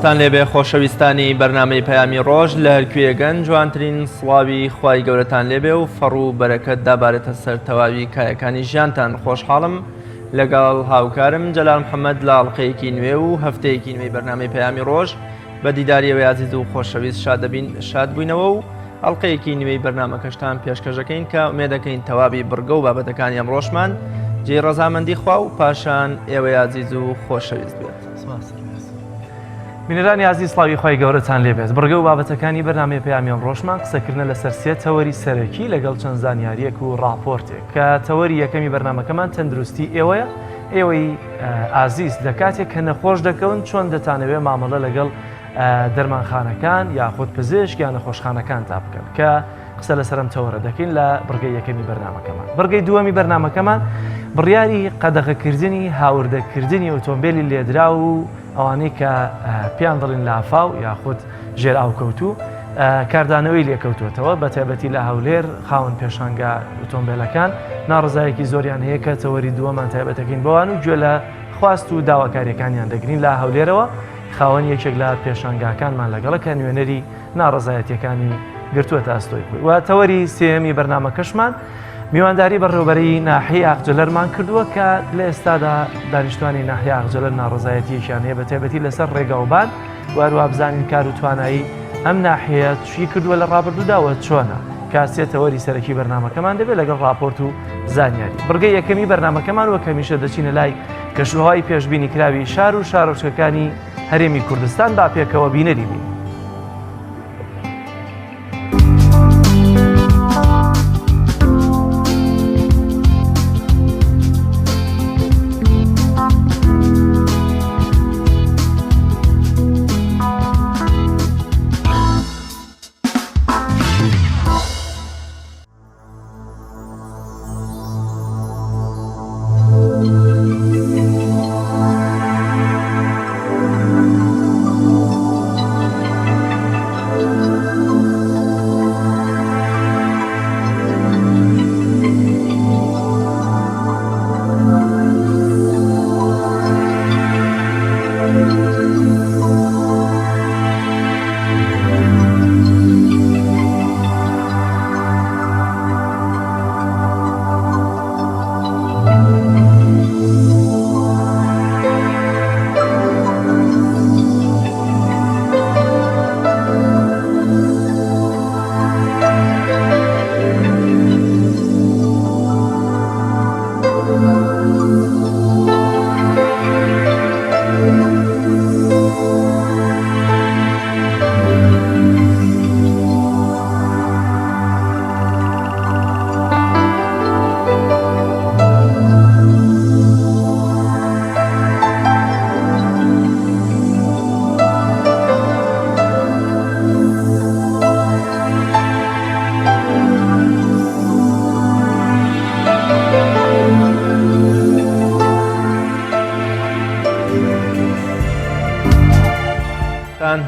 سڵاوتان لێبێ خۆشەویستانی بەرنامەی پەیامی ڕۆژ لە هەرکوێگەن جوانترین سڵاوی خوای گەورەتان لێبێ و فەڕ و بەرەکەت دابارێتە سەر تەواوی کایەکانی ژیانتان خۆشحاڵم لەگەڵ هاوکارم جەلال محەممەد لە ئەڵلقەیەکی نوێ و هەفتەیەکی نوێی بەرنامەی پەیامی ڕۆژ بە دیداری ئێوەی ئازیز و خۆشەویست شاد دەبین شاد بووینەوە و ئەڵلقەیەکی نوێی بەرنامەکەشتان پێشکەشەکەین کە ئومێدەکەین تەواوی بڕگە و بابەتەکانی ئەمڕۆشمان جێی ڕەزامەندی خوا و پاشان ئێوەی ئازیز و خۆشەویست بێت. بینەرانی ئازیز سڵاوی خوای گەورەتان لێبێت بڕگە و بابەتەکانی بەرنامەی پەیامی ئەمڕۆشمان قسەکردنە لەسەر سێ تەوەری سەرەکی لەگەڵ چەند زانیاریەک و ڕاپۆرتێک کە تەوەری یەکەمی بەرنامەکەمان تەندروستی ئێوەیە ئێوەی ئازیز لە کاتێک کە نەخۆش دەکەون چۆن دەتانەوێت مامەڵە لەگەڵ دەرمانخانەکان یاخود پزیشک یان نەخۆشخانەکان تا بکەن کە قسە لەسەر ئەم تەوەرە دەکەین لە بڕگەی یەکەمی بەرنامەکەمان بڕگەی دووەمی بەرنامەکەمان بڕیاری قەدەغەکردنی هاوردەکردنی ئۆتۆمبیلی لێدراو و ئەوانەی کە پێیان دەڵێن لافاو یاخود ژێر ئاوکەوتوو کاردانەوەی لێکەوتوێتەوە بە تایبەتی لە هەولێر خاوەن پێشانگا ئۆتۆمبیلەکان ناڕزایەکی زۆریان هەیە کە تەوەری دووەمان تایبەتەکەین بەوان و گوێ لە خواست و داواکاریەکانیان دەگرین لە هەولێرەوە خاوەن یەکێک لە پێشانگاکانمان لەگەڵە کە نوێنەری ناڕەزایەتیەکانی گرتووەتە ئەستۆی خۆی و تەوەری سێیەمی بەرنامەکەشمان میوانداری بەڕێوبەری ناحیەی ئاقجەلەرمان کردووە کە لە ئێستادا دانیشتوانی ناحیە ئاقجەلەر ناڕەزایەتیەکیان هەیە بە تایبەتی لەسەر ڕێگاوبان و هەروەها بزانین کار و توانایی ئەم ناحیەیە چی کردووە لە ڕابردوودا و چۆنە کە سێ تەوەری سەرەکی بەرنامەکەمان دەبێت لەگەڵ ڕاپۆرت و زانیاری بڕگەی یەکەمی بەرنامەکەمان وەک هەمیشە دەچینە لای کەشوهەوای پێشبینی کراوی شار و شارۆچکەکانی هەرێمی کوردستان با پێکەوە بینەری بین.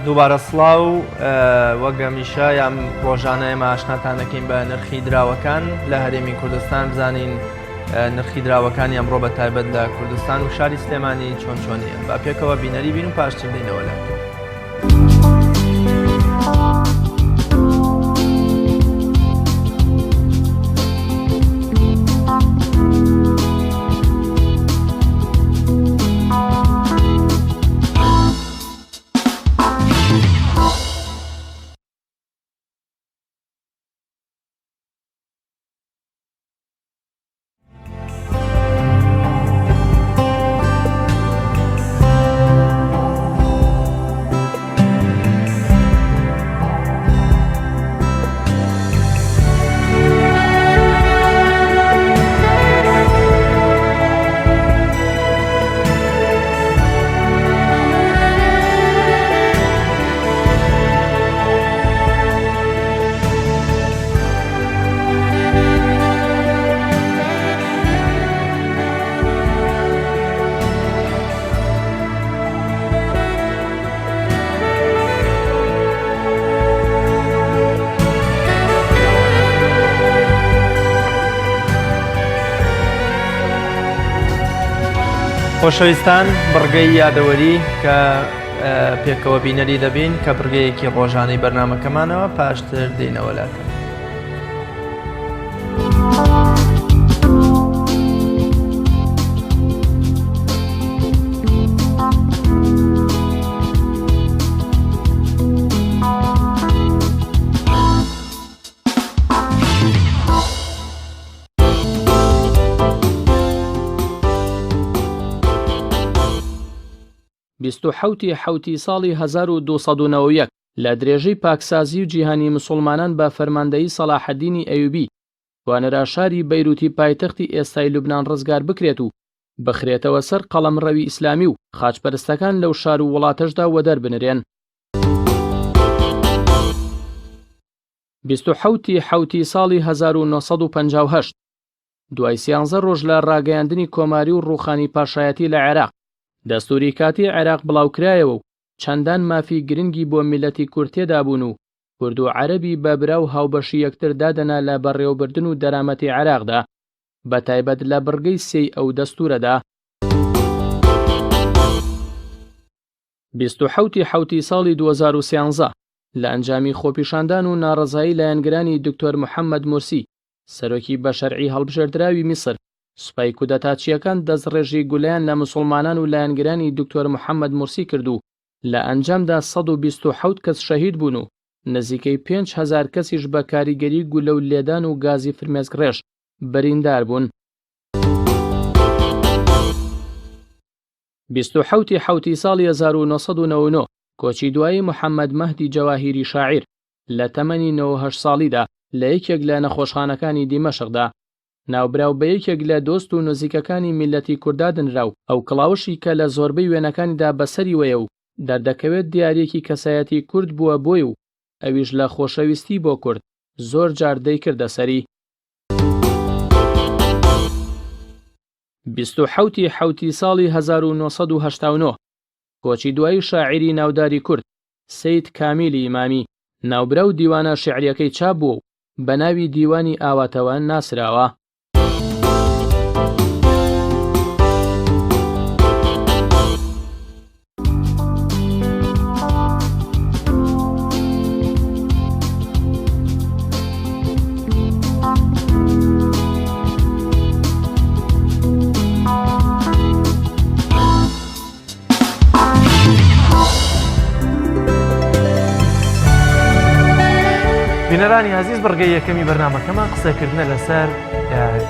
دووبارە سڵاو وەک هەمیشە یان ڕۆژانە ئێمە ئاشناتان دەکەین بە نرخی دراوەکان لە هەرێمی کوردستان بزانین نرخی دراوەکانی ئەمڕۆ بە تایبەت لە کوردستان و شاری سلێمانی چۆن چۆنیە با پێکەوە بینەری بین و پاشتر دێینەوە لە خۆشەویستان بڕگەی یادەوەری کە پێکەوە بینەری دەبین کە بڕگەیەکی ڕۆژانەی بەرنامەکەمانەوە پاشتر دێینەوە لاتان. 27 ی حەوتی ساڵی 1291 لە درێژەی پاکسازی و جیهانی مسوڵمانان بە فەرماندەیی سەڵاحەدینی ئەیوبی توانرا شاری بەیروتی پایتەختی ئێستای لوبنان ڕزگار بکرێت و بخرێتەوە سەر قەڵەمڕەوی ئیسلامی و خاچپەرستەکان لەو شار و وڵاتەشدا وەدەر بنرێن. 27 ی حەوتی ساڵی 1958 دوای سیانزە ڕۆژ لە ڕاگەیاندنی کۆماری و ڕووخانی پاشایەتی لە عێراق، دەستووری کاتی عێراق بڵاوکرایەوە و چەندان مافی گرنگی بۆ میللەتی کورد تێدابوون و کورد و عەرەبی بە برا و هاوبەشی یەکتر دادەنا لە بەڕێوەبردن و دەرامەتی عێراقدا، بەتایبەت لە بڕگەی سێی ئەو دەستوورەدا. 27 ی حەوتی ساڵی 2013 لە ئەنجامی خۆپیشاندان و ناڕەزایی لایەنگرانی دکتۆر محەمەد مورسی، سەرۆکی بە شەرعی هەڵبژێردراوی میسر، سوپای کودەتاچییەکان دەستڕێژی گولەیان لە موسوڵمانان و لایەنگرانی دکتۆر محەمەد مورسی کرد و لە ئەنجامدا 127 کەس شەهید بوون و نزیکەی 5000 کەسیش بە کاریگەری گولە و لێدان و گازی فرمێسکڕێژ بریندار بوون. 27 ی حەوتی ساڵی 1999 کۆچی دوایی محەمەد مەهدی جەواهیری شاعیر لە تەمەنی 98 ساڵیدا لە یەکێک لە نەخۆشخانەکانی دیمەشقدا. ناوبراو بە یەکێک لە دۆست و نزیکەکانی میللەتی کورد دادەنرا و ئەو کڵاوەشی کە لە زۆربەی وێنەکانیدا بەسەریوەیە و دەردەکەوێت دیارییەکی کەسایەتی کورد بووە بۆی و ئەویش لە خۆشەویستی بۆ کورد زۆر جار دەیکردە سەری. 27 ی حەوتی ساڵی 1989 کۆچی دوایی شاعیری ناوداری کورد سەید کامیلی ئیمامی، ناوبراو دیوانە شیعرییەکەی چاپ بووە و بە ناوی دیوانی ئاواتەوە ناسراوە. بینەرانی ئازیز بڕگەی یەکەمی بەرنمەکەمان قسەکردنە لەسەر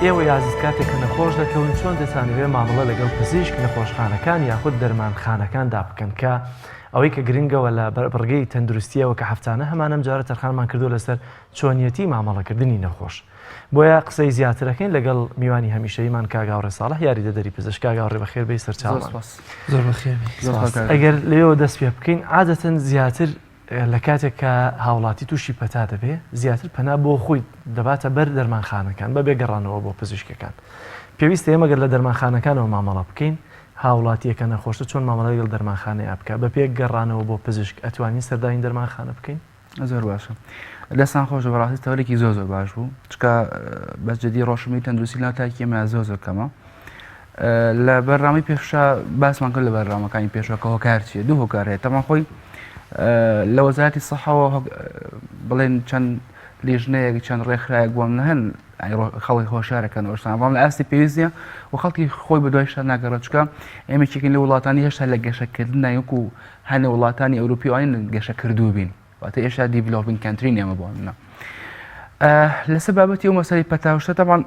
ئێوەی ئازیز کاتێک کە نەخۆش دەکەون چۆن دەتانەوێت مامەڵە لەگەڵ پزیشک نەخۆشخانەکان یاخود دەرمانخانەکاندا بکەن کە ئەوەی کە گرنگەوە لە بڕگەی تەندروستیەوە کە هەفتانە هەمانەم جارە تەرخانمان کردو لەسەر چۆنیەتی مامەڵەکردنی نەخۆش بۆیە قسەی زیاترەکەین لەگەڵ میوانی هەمیشەیمان کاک هاوڕێ ساڵح یاریدەدەری پزیشک. کاک هاوڕێ بەخێر بێی سەرچاومان. زۆر بەخێر بێی. سپاس. ئەگەر لەوێوە دەست پێ بکەین عادەتەن زیاتر لە کاتێک کە هاوڵاتی تووشی پەتا دەبێ زیاتر پەنا بۆ خۆی دەباتە بەر دەرمانخانەکان بەبێ گەڕانەوە بۆ پزیشکەکان. پێویستە ئێمە گەر لە دەرمانخانەکانەوە مامەڵە بکەین هاوڵاتییەکە نەخۆشە چۆن مامەڵە لەگەڵ دەرمانخانەیا بکا بەپێ گەڕانەوە بۆ پزیشک ئەتوانین سەردانی دەرمانخانە بکەین؟ زۆر باشە دەستان خۆش بەڕاستی تەوەرێکی زۆر زۆر باش بوو چکە بەس جدی ڕۆشنبیری تەندروستی ناو تاکی ئێمە زۆر زۆر کەمە لە بەرنامەی پێشا باسمان کرد لە بەرنامەکانی پێشەوە کە هۆکار چییە دوو هۆکار هەیە تەمان خۆی لە وەزارەتی سەحەوە بڵێن چەند لیژنەیەک چەند ڕێکخراوێک بۆم هەن خەڵکی هۆشارەکەن ئەوشتان بەڵام لە ئاستی پێویست نییە و خەڵکی خۆی بە دوای شتان ناگەڕێت چکە ئێمە یەکێکین لە وڵاتانی هێشتا لە گەشەکردن وەکو هەنێ وڵاتانی ئەوروپی وانین گەشە کردوو بین واتە ئێشتا developing country ین ئێمە بۆ منە لەسەر بابەتی ئەو مەسەری پەتاوشتە تەبان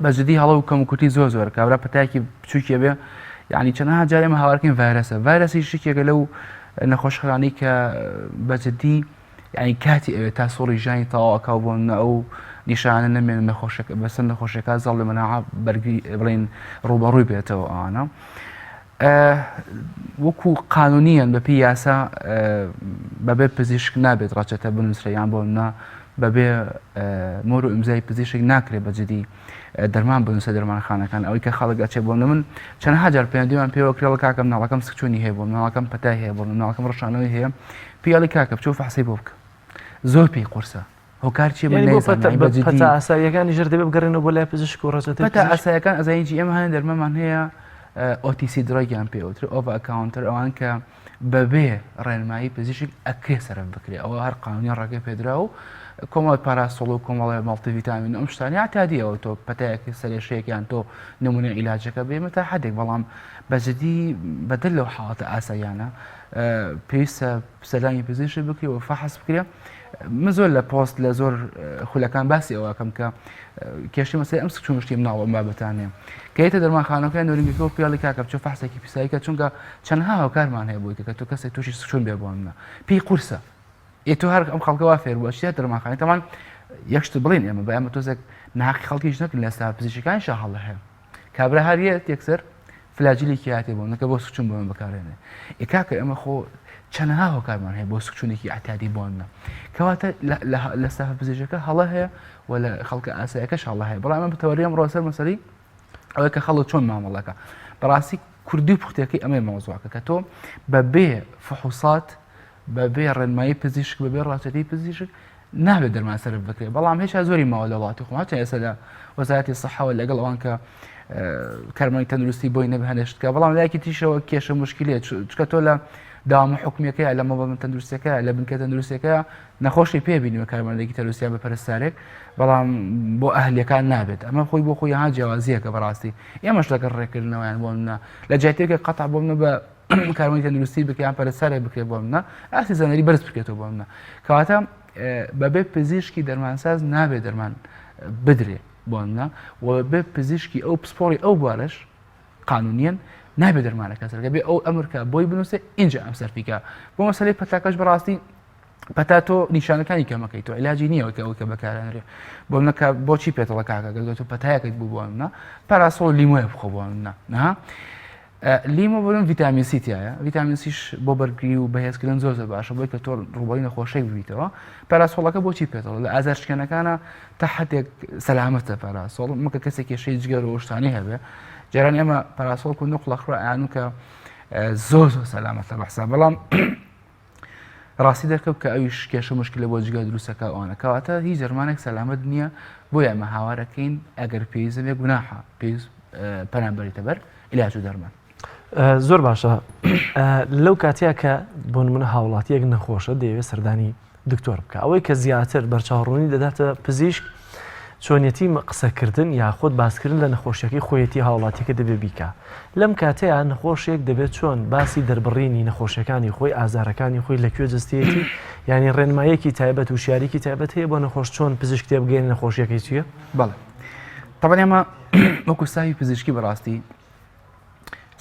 بە جدی هەڵە و کەموکورتی زۆر زۆر کابرا پەتایەکی بچووکیە بێ یعنی چەندەها جار ئێمە هاوارکەین ڤایرەسە ڤایرەسی شتێکە لەو نەخۆشخانەی کە بە جدی یعنی کاتی ئەوێت تا سوڕی ژانی تەواوەکە بۆ منە ئەو نیشانە نەمێن نەخۆشەکە بەسەر نەخۆشەکە زاڵ لە مەناعە بەرگری بڵێن ڕووبەڕووی بێتەوە ئەوانە وەکو قانونیان بەپی یاسا بەبێ پزیشک نابێت ڕەچەتە بنووسرێ یان بۆ نا بەبێ مۆر و ئیمزای پزیشک ناکرێت بە جدی دەرمان بنووسە دەرمانخانەکان ئەوەی کە خەڵک ئەچێ بۆ من چەندها جار پەیوەندیمان پێوە کرێڵ کاکە مناڵەکەم سکچوونی هەیە بۆ مناڵەکەم پەتای هەیە بۆ مناڵەکەم ڕشانەوەی هەیە پیاڵی کاکە بچۆ فەحسی بۆ بکە زۆر پێی قورسە هۆکار چیە من نەیزانم یانی بە جدی پەتا ئاساییەکانی ژر دەبێ بگەڕێنەوە بۆ لای پزیشک و ڕەچەتەی پەتا ئاساییەکان ئەزانی چی ئێمە هەنێ دەرمانمان هەیە. OTC drug یان پێ وترێ over counter ئەوان کە بەبێ ڕێنمایی پزیشک ئەکرێ سەرف بکرێ ئەوە هەر قانونی ڕێگە پێدرا و کۆمەڵی پاراسۆڵ و کۆمەڵی مەڵتی ڤیتامین ئەم شتانی عتادیەوە تۆ پەتایەکی سەرێشەیەکیان تۆ نمونە عیلاجەکە بێمە تا حدێک بەڵام بەجددی بەدەر لەو حاڵەتە ئاساییانە پێویستە سەردانی پزیشک بکرێ و فەحس بکرێ من زۆر لە پۆست لە زۆر خولەکان باسی ئەوەکەم کە کێشەی مەسەی ئەم سکچون شتی مناڵ ئەم بابەتانەیە کە یێتە دەرمانخانەکە نۆرینگەکە و پێڵی کاکە بچۆ فەحسێکی پیساییکە چونکە چەندها هۆکارمان هەیە بۆی کە تۆ کەسێک تووشی سکچون بێ بۆ منە پێی قورسە ئێ تۆ هەر ئەم خەڵکە وا فێر بووە چیە دەرمانخانە تەمان یەک شت بڵێن ئێمە بە ئێمە تۆزێک ناحەقی خەڵکیش نەکەین لە ئێستا پزیشکان شاهڵە هەیە کابرا هەر یەت یەکسەر فلاجیلێکی هاتێ بۆ نەکە بۆ سکچون بۆ من بەکارێنێ ئێ کاکە ئێمە خۆ چەنەها هۆکارمان هەیە بۆ سکچونێکی ئەعتادی بۆ منە کەواتە لە ستافە پزیشکەکە هەڵە هەیە و لە خەڵکە ئاسایەکەش هەڵە هەیە بەڵام ئەمە بتەوەری ئەمڕۆ سەر مەسەلەی ئەوەی کە خەڵک چۆن مامەڵەکە بەڕاستی کوردی و پوختەکەی ئەمەی مەوزوعەکە کە تۆ بەبێ فحوسات بەبێ ڕێنمایی پزیشک بەبێ ڕاچەتەی پزیشک نابێت دەرمان سەرف بکرێت بەڵام هێشتا زۆری ماوە لە وڵاتی خۆمان چەند ئێستا لە وەزارەتی سەحەوە لەگەڵ ئەوان کە کارمەندی تەندروستی بۆی نەبێ هەندێک شتکە بەڵام لایەکی تریشەوە کێشە مشکلەیە چکە تۆ لە داوامە حکومیەکەیە لە مەبەڵ تەندروستەکە لە بنکە تەندروستەکە نەخۆشی پێ بینیوە کارمەندێکی تەندروستیان بە پەرستارێک بەڵام بۆ ئەهلیەکان نابێت ئەمە خۆی بۆ خۆی ها جیاوازیەکە بەڕاستی ئێمەش لەگەڵ ڕێکردنەوەیان بۆ منە لە جیاتێکە قەتع بۆ منە بە کارمەندی تەندروستی بکە یان پەرستارێک بکرێت بۆ منە ئاستی زانیاری بەرز بکرێتەوە بۆ منە کەواتە بەبێ پزیشکی دەرمانساز نابێت دەرمان بدرێ بۆ منە و بێ پزیشکی ئەو پسپۆڕی ئەو بوارەش قانونیەن نابێت دەرمانەکە سەرکە بێ ئەو ئەمرکە بۆی بنووسێ اینجا ئەم سەرفیکە بۆ مەسەلەی پەتاکەش بەڕاستی پەتا تۆ نیشانەکانی کەمەکەی تۆ علاجی نییە کە ئەوکە بەکارانرێ بۆ نەکە بۆچی پێتەڵە کاکە گەر تۆ پەتایەکەت بوو بۆ منە پاراسۆڵ لیمۆیە بخۆ بۆ منە ها لیمۆ بڵێم ڤیتامین سی تایە ڤیتامین سیش بۆ بەرگری و بەهێزکردن زۆر زۆر باشە بۆی کە تۆ ڕووبەڕووی نەخۆشێک ببیتەوە پاراسۆڵەکە بۆچی پێتەڵە لە ئازار شکێنەکانە تا حدێک سەلامەتە پاراسۆڵ مەکە کەسێک کێشەی جگەر و شتانی هەبێ جاران ئێمە پاراسۆڵ کو نقڵە خوا ئەیان کە زۆر زۆر سەلامەتە بەحسا بەڵام ڕاستی دەرکەوت کە ئەویش کێشە مشکلە بۆ جگەر دروستەکە ئەوانە کەواتە هیچ دەرمانێک سەلامەت نییە بۆیە ئەمە هاوارەکەین ئەگەر پێویست بێ گوناحە پێویست پەنا بەریتە بەر عیلاج و دەرمان. زۆر باشە لەو کاتەیە کە بۆ نمونە هاوڵاتیەک نەخۆشە دەیەوێت سەردانی دکتۆر بکە ئەوەی کە زیاتر بەرچاوڕوونی دەداتە پزیشک چۆنیەتی قسەکردن یاخود باسکردن لە نەخۆشیەکەی خۆیەتی هاوڵاتیەکە دەبێ بیکا لەم کاتەیا نەخۆشێک دەبێت چۆن باسی دەربڕینی نەخۆشیەکانی خۆی ئازارەکانی خۆی لە کوێ جەستەیەتی یعنی ڕێنمایەکی تایبەت و شیاریکی تایبەت هەیە بۆ نەخۆش چۆن پزیشک تێبگەێن نەخۆشیەکەی چییە؟ بەڵێ طبعا ئێمە وەکو ستافی پزیشکی بەڕاستی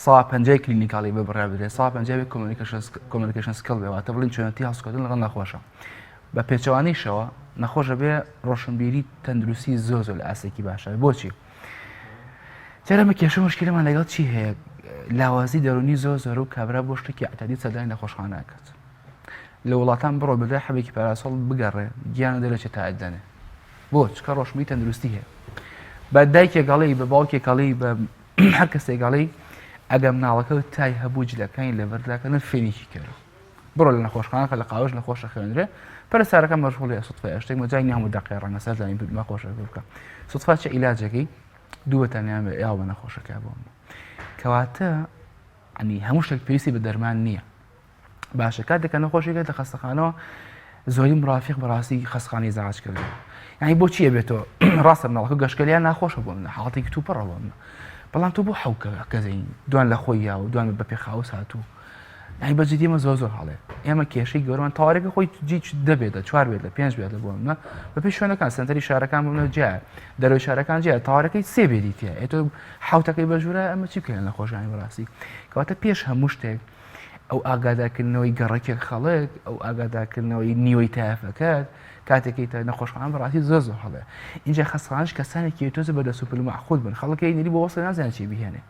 سا پەنجای clinical ی بە بڕیار بدرێت سا پەنجای communication skill بێ واتە بڵین چۆنەتی هەڵسوکەوتن لەگەڵ نەخۆشە بە پێچەوانەیشەوە نەخۆشە بێ ڕۆشنبیری تەندروستی زۆر زۆر لە ئاستێکی باشە بۆچی جارە کێشە مشکلەمان لەگەڵ چی هەیە لاوازی دەرونی زۆر زۆر و کابرا بۆ شتێکی ئەعتادی سەردانی نەخۆشخانە ئەکات لە وڵاتان بڕۆ بەدوای حەبێکی پاراسۆڵ بگەڕێ گیانە دەرەچێت تا ئەدەنێ بۆ چکە ڕۆشنبیری تەندروستی هەیە بە دایکێک ئەڵێی بە باوکێک ئەڵێی بە هەر کەسێک ئەڵێی ئەگەر مناڵەکە تای هەبوو جلەکانی لەبەرداکەن فێنێکی کەرە بڕۆ لە نەخۆشخانەکە لە قاوەش نەخۆشە خوێنرێ پەرستارەکە مەشغوڵی سوتفەیە شتێک مەجای نیە هەموو دەقەیە ڕەنگە سەردانی نەخۆشەکە بکە سوتفە چە عیلاجەکەی دوو بەتەنیان بێ یاوە بە نەخۆشەکە بۆ کەواتە ئەنی هەموو شتێک پێویستی بە دەرمان نییە باشە کاتێک کە نەخۆشێک لە خەستەخانەوە زۆری مرافق بەڕاستی خەستخانەی زعاج کردو یعنی بۆچی ئەبێتەوە ڕاستە مناڵەکە گەشکەلیان ناخۆشە بۆ منە حاڵەتێکی توپڕە بۆ منە بەڵام تۆ بۆ حەوکە کەزەین دوان لە خۆی یا و دوان بە پێخاوس هاتوو یعنی بە جدی ئێمە زۆر زۆر هەڵێ ئێمە کێشەی گەورەمان تەوارێکە خۆی جی دەبێت لە چوار بێت لە پێنج بێت لە بۆ منە بە پێی شوێنەکان سەنتەری شارەکان بۆ منە جیا دەرەوەی شارەکان جیا تەوارەکەی سێ بێدی تیا ئێ تۆ حوتەکەی بە ژوورە ئەمە چی بکەین نەخۆشانی بەڕاستی کەواتە پێش هەموو شتێک ئەو ئاگادارکردنەوەی گەڕەکێک خەڵک ئەو ئاگادارکردنەوەی نیوەی تایەفەکەت کاتێکی تە نەخۆشخانە بەڕاستی زۆر زۆر هەڵەیە اینجا خەستخانەش کەسانێکی تۆزە بە دەست و پل مەعقول بن خەڵکی نەری بۆ وەسڵ نازانێت چی بهێنێ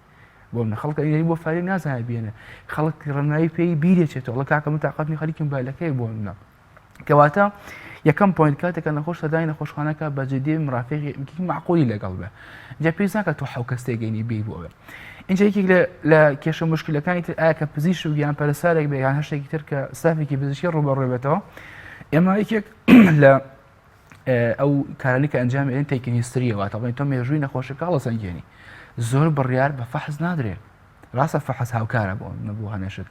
بۆ منە خەڵک نەری بۆ فاری نازانێت بێنێ خەڵک ڕەنایی پێی بیرێچێتەوە ئەڵێ کاکە من تاقەتنی خەریکم بالەکەی بۆ منە کەواتە یەکەم point کاتێکە نەخۆش سەردانی نەخۆشخانەکە بە جدی مرافقی معقولی لەگەڵ بێ جا پێویست ناکات تۆ حەو کەس تێگەینی بێی بۆ ئەوێ اینجا یەکێک لە کێشە مشکلەکانی تر ئایا کە پزیشک و یان پەرستارێک بێ یان هەر شتێکی تر کە ستافێکی پزیشکی ڕووبەڕووی بێتەوە ئێمە یەکێک لە ئەو کارانی کە ئەنجام ئێن taking history یە واتە بڵێن تۆ مێژووی نەخۆشەکە هەڵەسەنگێنی زۆر بڕیار بە فەحس نادرێت. ڕاستە فەحس هاوکارە بۆ نەبوو هەنێشت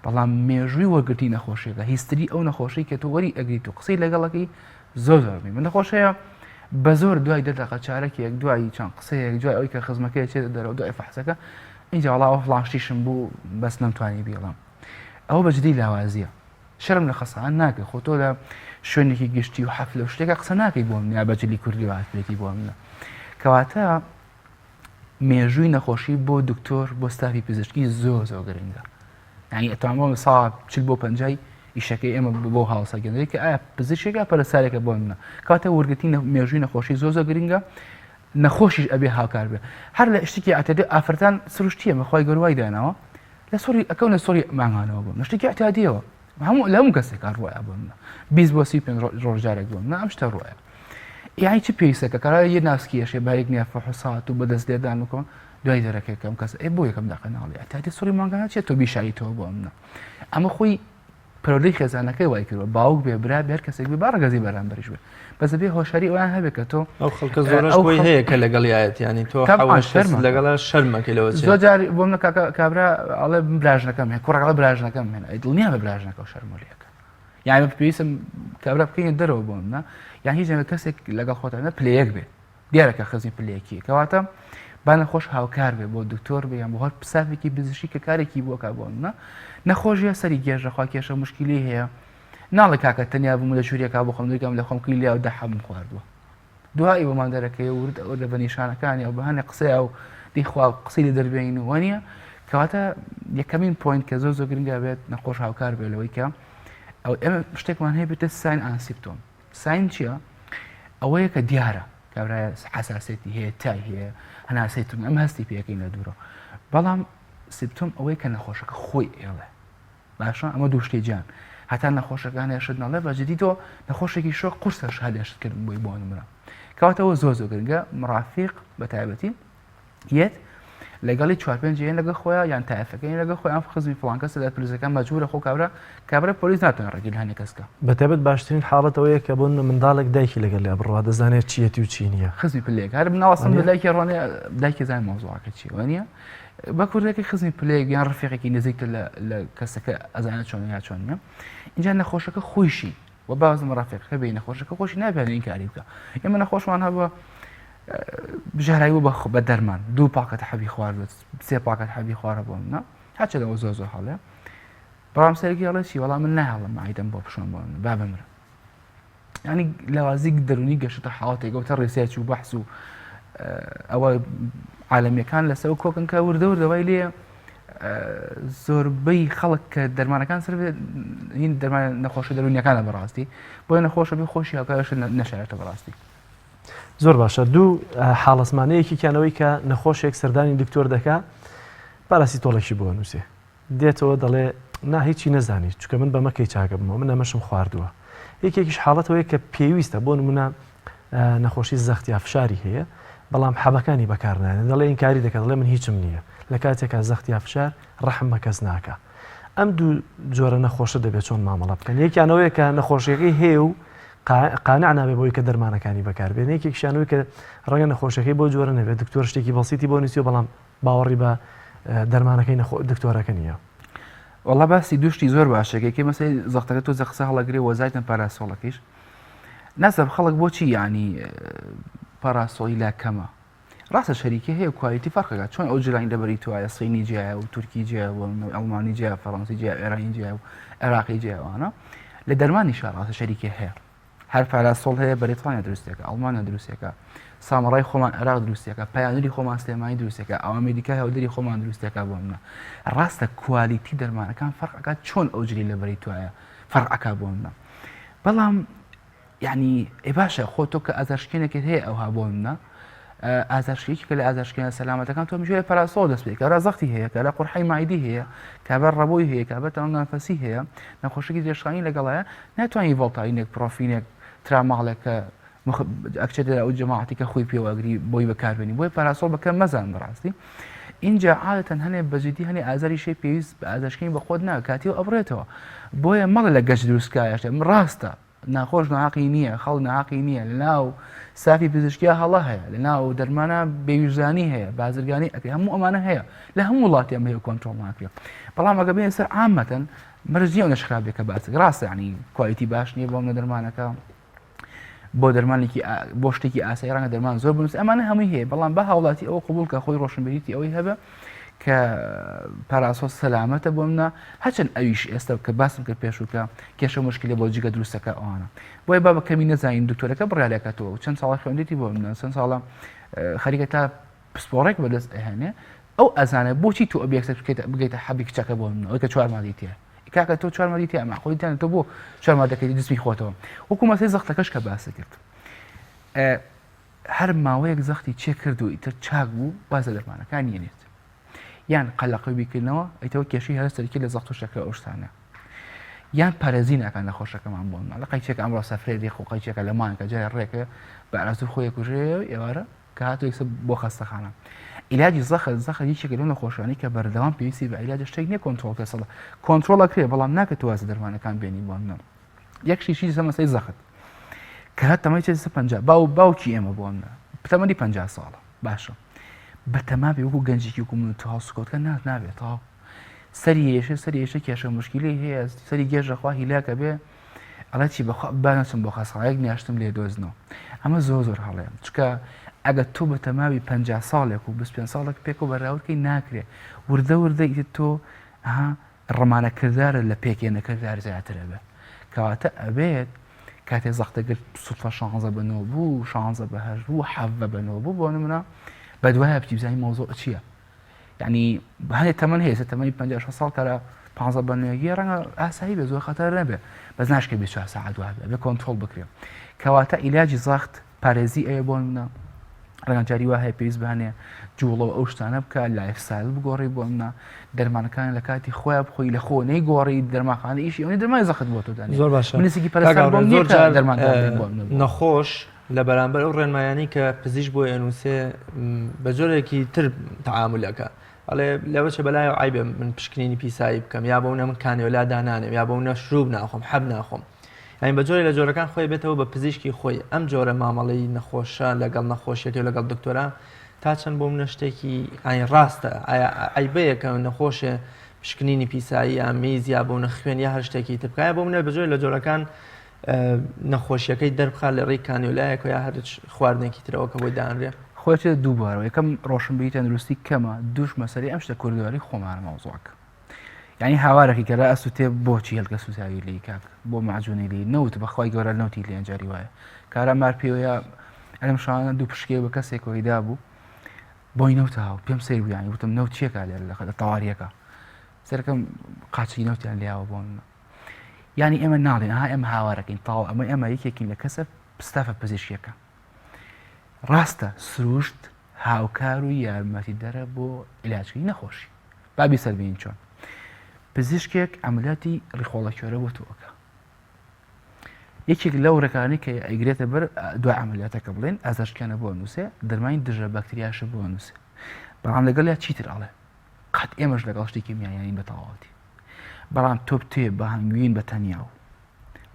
بەڵام مێژووی وەرگرتنی نەخۆشیەکە history ئەو نەخۆشی کە تۆ وەری ئەگریت و قسەی لەگەڵەکەی زۆر زۆر من نەخۆشەیە بە زۆر دوای دە دەقە چارەکێک دوای چەند قسەیەک دوای ئەوی کە خزمەکەی چێتە دەرەوە دوای فەحسەکە اینجا وەڵا ئەوە فڵان شتیشم بوو بەس نەمتوانی بیڵم ئەوە بەجدی لاوازیە شەرم لە خەسان ناکەی خۆ تۆ لە شوێنێکی گشتی و حەفلە و شتێکە قسە ناکەی بۆ من یا بە جلی کوردی هاتبێتی بۆ منە کەواتە مێژووی نەخۆشی بۆ دکتۆر بۆ ستافی پزیشکی زۆر زۆر گرنگە یعنی ئەتوانم بڵێم سا چل بۆ پەنجای ئیشەکەی ئێمە بۆ هاوسەگەندەی کە ئایا پزیشکێکە پەرستارێکە بۆ منە کاتە وەرگرتنی مێژووی نەخۆشی زۆر زۆر گرنگە نەخۆشیش ئەبێ هاوکار بێ هەر لە شتێکی ئەتەدێ ئافرەتان سروشتیە مەخوای گەوروای داناوە لە سوڕی ئەکەون لە سوڕی مانگانەوە بۆ شتێکی اعتیادیەوە هەموو لە هەموو کەسێکا ڕوایە بۆ منە 20 بۆ 35 ڕۆژ جارێک بۆ منە ئەم شتە ڕوایە یعنی چ پێویستە کە کارا یە ناسکی یەشێ بارێک نییە فحوسات و بەدەست لێدان وکۆ دوای دەرەکەکەم کەس ئێ بۆ یەکەم دەقە ناڵێ اعتیادی سوڕی مانگانە چیە تۆ بیشاریتەوە بۆ منە ئەمە خۆی پەروەردەی خێزانەکەی وای کردوە باوک بێ برا بێ هەر کەسێک بێ با ڕەگەزی بەرامبەریش بێ بەس دەبێ هۆشیاری ئەویان هەبێ کە تۆ ئەو خەڵکە زۆرەش ئەو بۆی خەڵ- هەیە کە لەگەڵیایەت یانی تۆ تەبعاً حەوەش کەس شەرمەکە. لەگەڵە شەرمەکەی لەوە چێ زۆر جار بۆ منە کاکە کابرا ئەڵێ من براژنەکەم هەیە کوڕەکە ئەڵێ براژنەکەم هێنا ئەی دڵنیا بە براژنەکە و شەرمە لێکە یانی من پێویستم کابرا بکەینە دەرەوە بۆ منە یان هیچ نەبێ کەسێک لەگەڵ خۆتان نە پلەیەک بێ دیارە کە خزمی پلەیەکیە کەواتە با نەخۆش هاوکار بێ بۆ دکتۆر بێ یان بۆ هەر پسافێکی پزیشکی کە کارێکی بۆکە بۆ منە نەخۆشیە سەری گێژە خوا کێشە مشکلی هەیە ناڵێ کاکە تەنیا بووم لە ژوورێکا بۆ خۆم دەگەم لە خۆم کلیلیا و دەحەبم خواردووە دوایی بۆمان دەرەکەی ورد ئەو لە بە نیشانەکانی ئەو بەهانێ قسەیە و دیخوا قسەی لە دەربێین و وانە کەواتە یەکەمین point کە زۆر زۆر گرنگە بێت نەخۆش هاوکار بێ لەوەی کە ئەو ئێمە شتێکمان هەیە بێتە sign and symptom sign چییە؟ ئەوەیە کە دیارە کابرای حساسێتی هەیە تای هەیە هەناسەی تون ئەم هەستی پێەکەین لە دوورەوە بەڵام symptom ئەوەی کە نەخۆشەکە خۆی ئێڵێ باشە ئەمە دوو شتی جیان هەتا نەخۆشەکان هێشت نەڵێ بە جدی تۆ نەخۆشێکی شۆک قورسە شادێشت کردن بۆی بۆ نمرە کەواتەوە زۆر زۆر گرنگە مڕافیق بە تایبەتی یەت لەگەڵی چوار پێنج یەن لەگەڵ خۆیان یان تایفەکەی لەگەڵ خۆیان خزمی فڵان کەسە لە پلیسەکان مەجبورە خۆ کابرا کابرا پۆلیس ناتوانێت ڕێگری لە هەنێ کەس کە. بەتایبەت باشترین حاڵەت ئەوەیە کە بۆ منداڵێک دایکی لەگەڵیا بڕوا دەزانێت چیەتی و چی نییە. خزمی پلەیەک هەر مناڵ ئەسڵەن بە وانیە؟ دایکی ڕوانێ دایکی زانێ مەوزوعەکە چییە وانیە؟ بە کوردەکەی خزمی پلەیەک یان ڕفیقێکی نزیکتر لە لە کەسەکە ئەزانێت چۆنە یا چۆن نییە ئینجا نەخۆشەکە خۆیشی و بازم ڕەفیقەکە بێ نەخۆشەکە خۆشی نابێت ئینکاری بکە ئێمە نەخۆشمان هەبووە بژارایی بوو بە دەرمان دوو پاکەت حەبی خواردوە سێ پاکەت حەبی خوارە بۆ منە هەرچە لەوە زۆر زۆر هەڵەیە بەڵام سەرگی ئەڵێ چی وەڵام من ناهێڵم ئایدەم بۆ بشۆن بۆ من با بمرم ینی لاوازی دەرونی گەشتە حاڵەتێکەوە تا research و بەحس و ئەوە عالەمیەکان لەسەر کۆکن کە وردە وردەوای لێ زۆربەی خەڵک کە دەرمانەکان سەر هین دەرمان نەخۆشە دەرونیەکانە بەڕاستی بۆیە نەخۆشە بێ خۆشی هاوکارش نەشارێتە بەڕاستی زۆر باشە دوو حاڵەتمانە یەکێکیان ئەوەی کە نەخۆشێک سەردانی دکتۆر دەکا پاراسیتۆڵێکی بۆ نووسێ دێتەوە دەڵێ نا هیچی نەزانی چکە من بەمە کەی چاکە بمەوە من ئەمەشم خواردووە یەکێکیش حاڵەتەوەی کە پێویستە بۆ نمونە نەخۆشی زەخت یا فشاری هەیە بەڵام حەبەکانی بەکارنانێت دەڵێ ئینکاری دەکات دەڵێ من هیچم نییە لە کاتێکا زەخت یا فشار ڕەحم بە کەس ناکا ئەم دوو جۆرە نەخۆشە دەبێت چۆن مامەڵە بکەن یەکیان ئەوەیە کە نەخۆشیەکەی هەیە و قانع نابێت بۆی کە دەرمانەکانی بەکاربێن یەکێکیشانەوەی کە ڕەنگە نەخۆشیەکەی بۆ جۆرە نەبێت دکتۆر شتێکی بەسیتی بۆ نووسیوە بەڵام باوەڕی بە دەرمانەکەی دکتۆرەکە نییە. وەڵا باسی دوو شتی زۆر باشە کە مەسەی زەختەکە تۆزە قسە هەڵەگرێ وەزایتن پاراسۆڵەکەیش نازانم خەڵک بۆچی یعنی پاراسۆڵی لا کەمە ڕاستە شەریکە هەیە quality فەرقەکە چۆن ئەو جلانی لەبەری توایە سینی جیایە و تورکی جیایە و ئەڵمانی جیا فەڕەنسی جیا ئێرانی جیا و عێراقی جیاوانە لە دەرمانیشا ڕاستە شەریکە هەیە هەر پاراسۆڵ هەیە بەریتانیا دروستێکە ئەڵمانیا دروستێکە سامەڕای خۆمان عێراق دروستێکە پایانری خۆمان سلێمانی دروستێکە ئەو ئەمریکا هەولێری خۆمان دروستێکە بۆ منە ڕاستە quality دەرمانەکان فەرقەکە چۆن ئەو جلی لەبەری توایە فەرقەکە بۆ منە بەڵام یانی ئێ باشە خۆ تۆ کە ئازارشکێنێکت هەیە ئەوها بۆ منە ئازارشکێکی کە لە ئازارشکێنە سەلامەتەکان تۆ میژێ پاراسۆڵ دەست پێ کارا زەختی هەیە کارا قورحەی مایدی هەیە کابەر ڕەبۆی هەیە کابەر تەنگانفەسی هەیە نەخۆشێکی درێژخانی لەگەڵایە ناتوانانی ڤۆڵتارینێک پرۆفینێک تراماڵێک کە ئەکچێتە ئەو جەماعەتی کە خۆی پێوەگری بۆی بەکاربێنی بۆیە پاراسۆڵ بەکەم مەزان بەڕاستی اینجا عادەتەن هەنێ بەجدی هەنێ ئازاری شەی پێویست بە ئازارشکێنی بە خۆت ناکاتی و ئەبڕێتەوە بۆیە مەڵێ لە گەچ دروستکایە شتێ ڕاستە. ناخۆش ناحەقی نییە خەڵک ناحەقی نییە لە ناو سافی پزیشکیا هەڵە هەیە لە ناو دەرمانە بێویژدانی هەیە بازرگانی ئەکرێ هەموو ئەمانە هەیە لە هەموو وڵاتی ئەمە هەیە کۆنترۆڵ ناکرێ بەڵام ئەگە بێن سەر عامەتەن مەرج نییە ئەو خراپ بێ کە باس ڕاستە ینی quality باش نییە بۆ منە دەرمانەکە بۆ دەرمانێکی بۆ شتێکی ئاسایی ڕەنگە دەرمان زۆر بنووس ئەمانە هەمووی هەیە بەڵام بە هاوڵاتی ئەوە قبول کە خۆی ڕۆشنبیریتی ئەوەی هەبێ کە پاراسۆ سەلامەتە بۆ منە هەچەند ئەویش ئێستا کە باسم کرد پێشووکە کێشە مشکلە بۆ جگە دروستەکە ئەوانە بۆیە با بە کەمی نەزانین دکتۆرەکە بڕیارەکەتەوە چەند ساڵە خوێندێتی بۆ منە چەند ساڵە خەریکە تا پسپۆڕێک بەدەست ئەهێنێ ئەو ئەزانێ بۆچی تۆ ئەبێکسەر بکەیتە بگەیتە حەبی کچەکە بۆ من ئەوەی کە چوار مادەی تێ کاکە تۆ چوار مادەی تێ مەعقولی تیان تۆ بۆ چوار مادەکەی جسمی خۆتەوە وەکو مەسەی زەختەکەش کە باسی کرد هەر ماوەیەک زەختی چێ کرد و ئیتر چاک بوو واز لە دەرمانەکان یەنێت یان قەلەقی بیکردنەوە ئیتەوە کێشەی هەرە سەرەکی لە زەخت و شەکرە ئەو شتانە یان پارێزی ناکان نەخۆشەکەمان بۆ لە قەیچێک ئەمڕۆ سەفرێ دێ خۆ قەیچێکە لە مانگە جارێ ڕێکە بە ئارەزوو خۆی کوژێ ئێوارە کە هاتووە یەکسەر بۆ خەستەخانە. عیلاجی زەخت، زەخت یەکێکە لەو نەخۆشانەی کە بەردەوام پێویستی بە عیلاجە شتێک نییە کۆنترۆڵ کە سەڵ کۆنترۆڵ ئەکرێ بەڵام ناکرێت تۆ واز لە دەرمانەکان بێنی بۆ منە یەک شتیشی لەسەر مەسەلەی زەخت کە هەر تەمەنی چێ 50 باو باوکی ئێمە بۆ منە تەمەنی 50 ساڵە باشە بە تەمابی وەکو گەنجێکی وەکو من و تۆ هەڵسوکەوتکە نات نابێت تەواو سەری یەشێ سەری یەشێ کێشە مشکیلەی هەیە سەری گێژە خوا هیلاکە بێ ئەڵێ چی بەخوا با نەچم بۆ خەستەخانە یەک نیاشتم لێ دۆزنەوە ئەمە زۆر زۆر هەڵەیە چونکە ئەگەر تۆ بە تەماوی 50 ساڵێک و 25 ساڵێک پێکەوە بەراوردکەی ناکرێ وردە وردە ئیتر تۆ ها ڕمانە کردارە لە پێکێنە کردار زیاترە بێ کەواتە ئەبێت کاتێ زەختە گرت سوتفە شانزە بە نۆ بوو شانزە بە هەشت بوو حەڤە بە نۆ بوو بۆ نمونە بەدوایە بچی بزانی مەوزوع چییە یعنی هەندێک تەمەن هەیە تەمەنی 56 ساڵ کەرە 15 بە نوێگی ڕەنگە ئاسایی بێ زۆر خەتەر نەبێ بەس ناشکە 24 ساعت وابێ بێ کۆنترۆڵ بکرێ کەواتە عیلاجی زەخت پارێزی ئەوێ بۆ منە ڕەنگە جاری وا هەیە پێویست بهانێ جوڵە و ئەو شتانە بکە lifestyle بگۆڕی بۆ منە دەرمانەکان لە کاتی خۆیان بخۆی لە خۆ نەیگۆڕی دەرماخانە ئیشی ئەوەی دەرمانی زەخت بۆ تۆ دانێ زۆر باشە منێکی پەرستار بۆم زۆر نییە کە جار دەرمان دابنێ بۆ منە. نەخۆش لە بەرامبەر ئەو ڕێنمایانەی کە پزیشک بۆی ئەنووسێ بە جۆرێکی تر تەعامول ئەکا ئەڵێ لەوە چە بەلایەوە عەیبە من پشکنینی پیسایی بکەم یا بەونە من کانێۆلا دانانێم یا بەونە شروب ناخۆم حەب ناخۆم یعنی بە جۆرێ لە جۆرەکان خۆی بێتەوە بە پزیشکی خۆی ئەم جۆرە مامەڵەی نەخۆشە لەگەڵ نەخۆشیەکەی لەگەڵ دکتۆرا تا چەند بۆ منە شتێکی ئاین ڕاستە ئایا عیبەیە کە نەخۆشێ پشکنینی پیسایی یا میز یا بۆ نە خوێن یا هەر شتێکی تر بکایە بۆ منە بە جۆرێ لە جۆرەکان نەخۆشیەکەی دەربخات لە ڕێی کانیۆلایەکەوە یا هەر خواردنێکی ترەوە کە بۆی دانرێ. خۆی ئەچێتە دوو بوارەوە یەکەم ڕۆشنبیری تەندروستی کەمە دووش مەسەلەی ئەم شتە کوردەواری خۆمانە مەوزوعەکە یعنی هاوارەکی کە لە ئەسوتێ بۆچی هێلکە سوتاوی لی کاک بۆ معجونی لی نەوت بەخوای گەورە نەوتی لێن جاری وایە کارا مار پێوەیە ئەلم شانە دوو پشکێ بە کەسێکەوەی دابوو بۆی نەوتە هاو پێم سەیر بوو یعنی وتم نەوت چیەکە لێرە لە تەواریەکە سەرەکەم قاچی نەوتیان لیاوە بۆ من یانی ئێمە ناڵێن ها ئێمە هاوارەکەین تاو ئەمە ئێمە یەکێکین لە کەسە ستافە پزیشکیەکە ڕاستە سروشت هاوکار و یارمەتی دەرە بۆ عیلاجکردنی نەخۆشی بابی سەربین چۆن پزیشکێک عملیاتی ڕیخۆڵە کوێرە بۆ تۆکە یەکێک لەو ڕێکانی کە ئەیگرێتە بەر دوای عملیاتەکە بڵێن ئازارشکانە بۆ نووسێ دەرمانی دژە بەکتریاشە بۆ نووسێ بەڵام لەگەڵ یا چیتر ئەڵێ قەت ئێمەش لەگەڵ شتی کیمیاییانین بە تەواوەتی بەڵام تۆ بتێ بە هەنگوین بە تەنیا و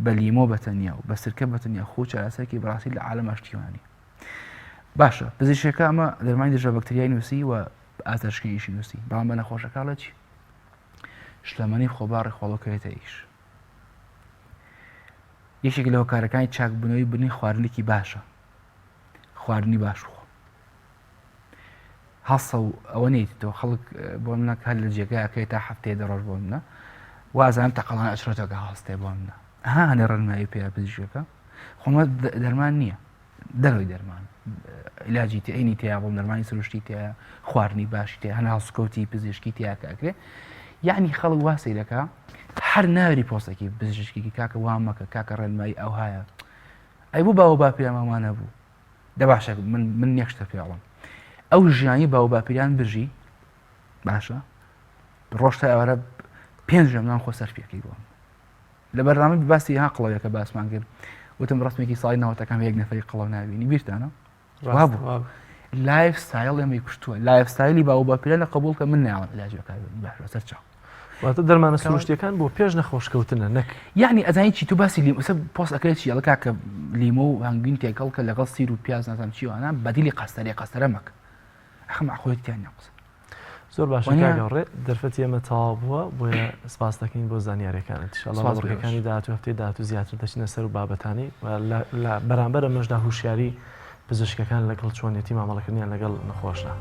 بە لیمۆ بە تەنیا و بە سرکە بە تەنیا خۆ چارەسەرکی بەڕاستی لە عالەما شتیوانی باشە پزیشکەکە ئەمە دەرمانی دژە بەکتریای نووسی و ئازارشکێنیشی نووسی بەڵام بە نەخۆشەکە ئەڵێ چی شلەمەنی خۆباڕی خۆڵۆکەوێتە ئیش یەکێک لە هۆکارەکانی چاکبوونەوەی بنی خواردنێکی باشە خواردنی باش بخۆ هەڵسە و ئەوە نیت تۆ خەڵک بۆ منە هەر لە جێگایەکەی تا هەفتەیە دە ڕۆژ بۆ منە وازانم تەقەڵان ئەچرۆتەکە هەڵستێ بۆ منە ها هەنێ ڕێنمایی پێ پزیشکەکە خۆمە دەرمان نییە دەرەوەی دەرمان علاجی تێنی تیا بۆم دەرمانی سروشتی تیا خواردنی باشی تیا هەن هەڵسکەوتی پزیشکی تیا کە ئەکرێ یعنی خەڵک وا سەیرەکە هەر ناوری پۆستێکی پزیشکی کاکە وا مەکە کاکە ڕێنمایی ئەوهایە ئەی بۆ باوە باپیرانمانە بوو دە باشە من من یەک شتە پێ ئەڵێم ئەو ژیانی باو باپیران بژی باشە ڕۆژ تا ئێوارە پێنج ژەمنان خۆ سەر پێکەی بۆ لە بەرنامە باسی ها قڵەوەکە باسمان کرد وتم ڕسمێکی ساڵی نەوەتەکان یەک نەفەری قڵەو نابینی بیرتانە وابوو lifestyle ئێمەی کوشتووە lifestyle ی باو باپیران لە قبول کە من ناڵم علاج بەکاربێنی باشە سەر چاو. واتە دەرمانە سروشتیەکان بۆ پێش نەخۆشکەوتنە نەک. یەعنی ئەزانی چی تو باسی لیمۆ ئێستا پۆست ئەکرێت چی ئەڵێ کاکە لیمۆ و هەنگوین تێکەڵ کە لەگەڵ سیر و پیاز نازانم چی وانە بەدیلی قەستەرەیە قەستەرە مەکە ئەخە مەعقولیەتی تیا نیە قسە. زۆر باشە کاک هاوڕێ دەرفەتی ئێمە تەواو بووە بۆیە سپاس دەکەین بۆ زانیاریەکانت ئیشاڵڵا لە بڕگەکانی داهاتوو هەفتەی داهاتوو زیاتر دەچینە سەر و بابەتانەی و لە بەرامبەر ئەمەشدا هوشیاری پزیشکەکان لەگەڵ چۆنیەتی مامەڵەکردنیان لەگەڵ نەخۆشدا.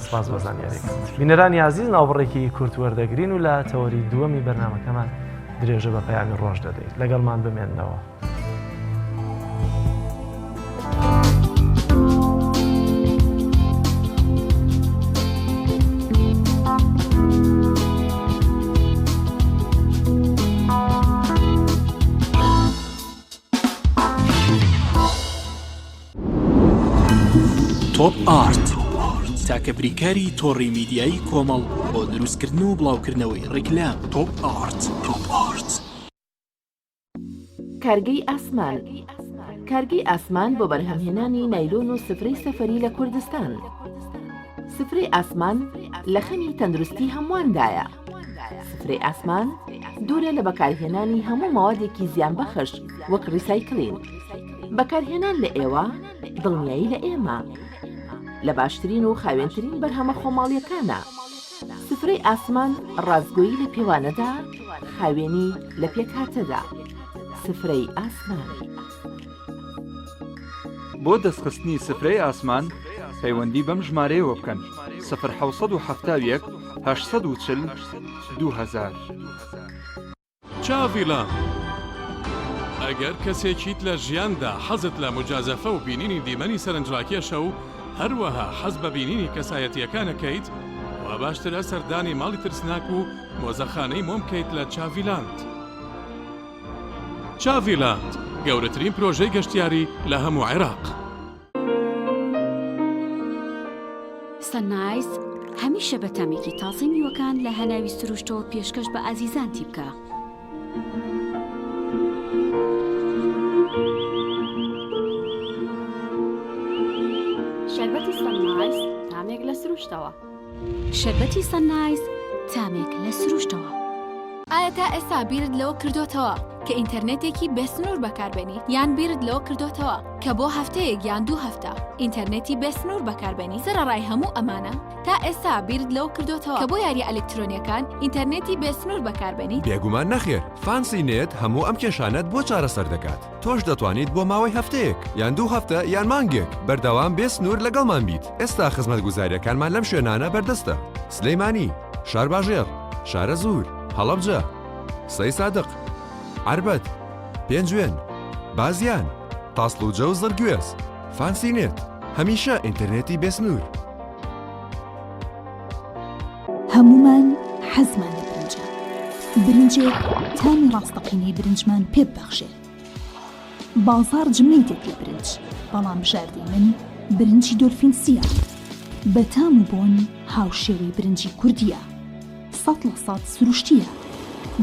سپاس بۆ زانیاریەکانت. بینەرانی ئازیز ناوبڕێکی کورت وەردەگرین و لە تەوەری دووەمی بەرنامەکەمان درێژە بە پەیامی ڕۆژ دەدەین. لەگەڵمان بمێننەوە. تۆپ ئارت تاکە بریکاری تۆڕی میدیایی کۆمەڵ بۆ دروستکردن و بڵاوکردنەوەی ڕیکلام تۆپ ئارت تۆپ ئارت. کارگەی ئاسمان کارگەی ئاسمان بۆ بەرهەمهێنانی نایلۆن و سفرەی سەفەری لە کوردستان سفرەی ئاسمان لە خەمی تەندروستی هەموواندایە سفرەی ئاسمان دوورە لە بەکارهێنانی هەموو مەوادێکی زیانبەخش وەک ڕیسایکلین. بەکارهێنان لە ئێوە دڵنیایی لە ئێمە. لە باشترین و خاوێنترین بەرهەمە خۆماڵیەکانە. سفرەی ئاسمان ڕاستگۆیی لە پێوانەدا، خاوێنی لە پێکهاتەدا. سفرەی ئاسمان. بۆ دەستخستنی سفرەی ئاسمان پەیوەندی بەم ژمارەیەوە بکەن، سفر 771 840 2000. چاڤیلاند ئەگەر کەسێکیت لە ژیاندا حەزت لە موجازەفە و بینینی دیمەنی سەرنجڕاکێشە و هەروەها حەز بە بینینی کەسایەتییەکان ئەکەیت، وا باشترە سەردانی ماڵی ترسناک و مۆزەخانەی مۆم بکەیت لە چاڤیلاند. چاڤیلاند، گەورەترین پرۆژەی گەشتیاری لە هەموو عێراق. سەننایز هەمیشە بە تامێکی تازەی میوەکان لە هەناوی سروشتەوە پێشکەش بە ئازیزانتی بکە. شەربەتی سەننایز تامێک لە سروشتەوە. شەربەتی سەننایز تامێک لە سروشتەوە. ئایا تا ئێستا بیرت لەوە کردۆتەوە کە ئینتەرنێتێکی بێسنوور بەکاربێنیت یان بیرت لەوە کردۆتەوە کە بۆ هەفتەیەک یان دوو هەفتە ئینتەرنێتی بێسنوور بەکاربێنیت سەرەڕای هەموو ئەمانە تا ئێستا بیرت لەوە کردۆتەوە کە بۆ یارییە ئەلکترۆنیەکان ئینتەرنێتی بێسنوور بەکاربێنیت؟ بێگومان نەخێر، فانسی نێت هەموو ئەم کێشانەت بۆ چارەسەر دەکات، تۆش دەتوانیت بۆ ماوەی هەفتەیەک، یان دوو هەفتە، یان مانگێک، بەردەوام بێ سنوور لەگەڵمان بیت، ئێستا خزمەتگوزارییەکانمان لەم شوێنانە بەردەستە، سلێمانی، شارباژێڕ، شارەزوور، هەڵەبجە، سەیسادق، عەربەت، پێنجوێن، بازیان، تاسڵوجە و زڕگوێز. فانسی نێت، هەمیشە ئینتەرنێتی بێسنوور. هەموومان حەزمان لە برنجە، برنجێک تامی ڕاستەقینەی برنجمان پێ ببەخشێ. بازاڕ جمەی دێت لە برنج، بەڵام بژاردەی من برنجی دۆلفین سییە. بە تام و بۆن هاوشێوەی برنجی کوردییە. 100% سروشتییە.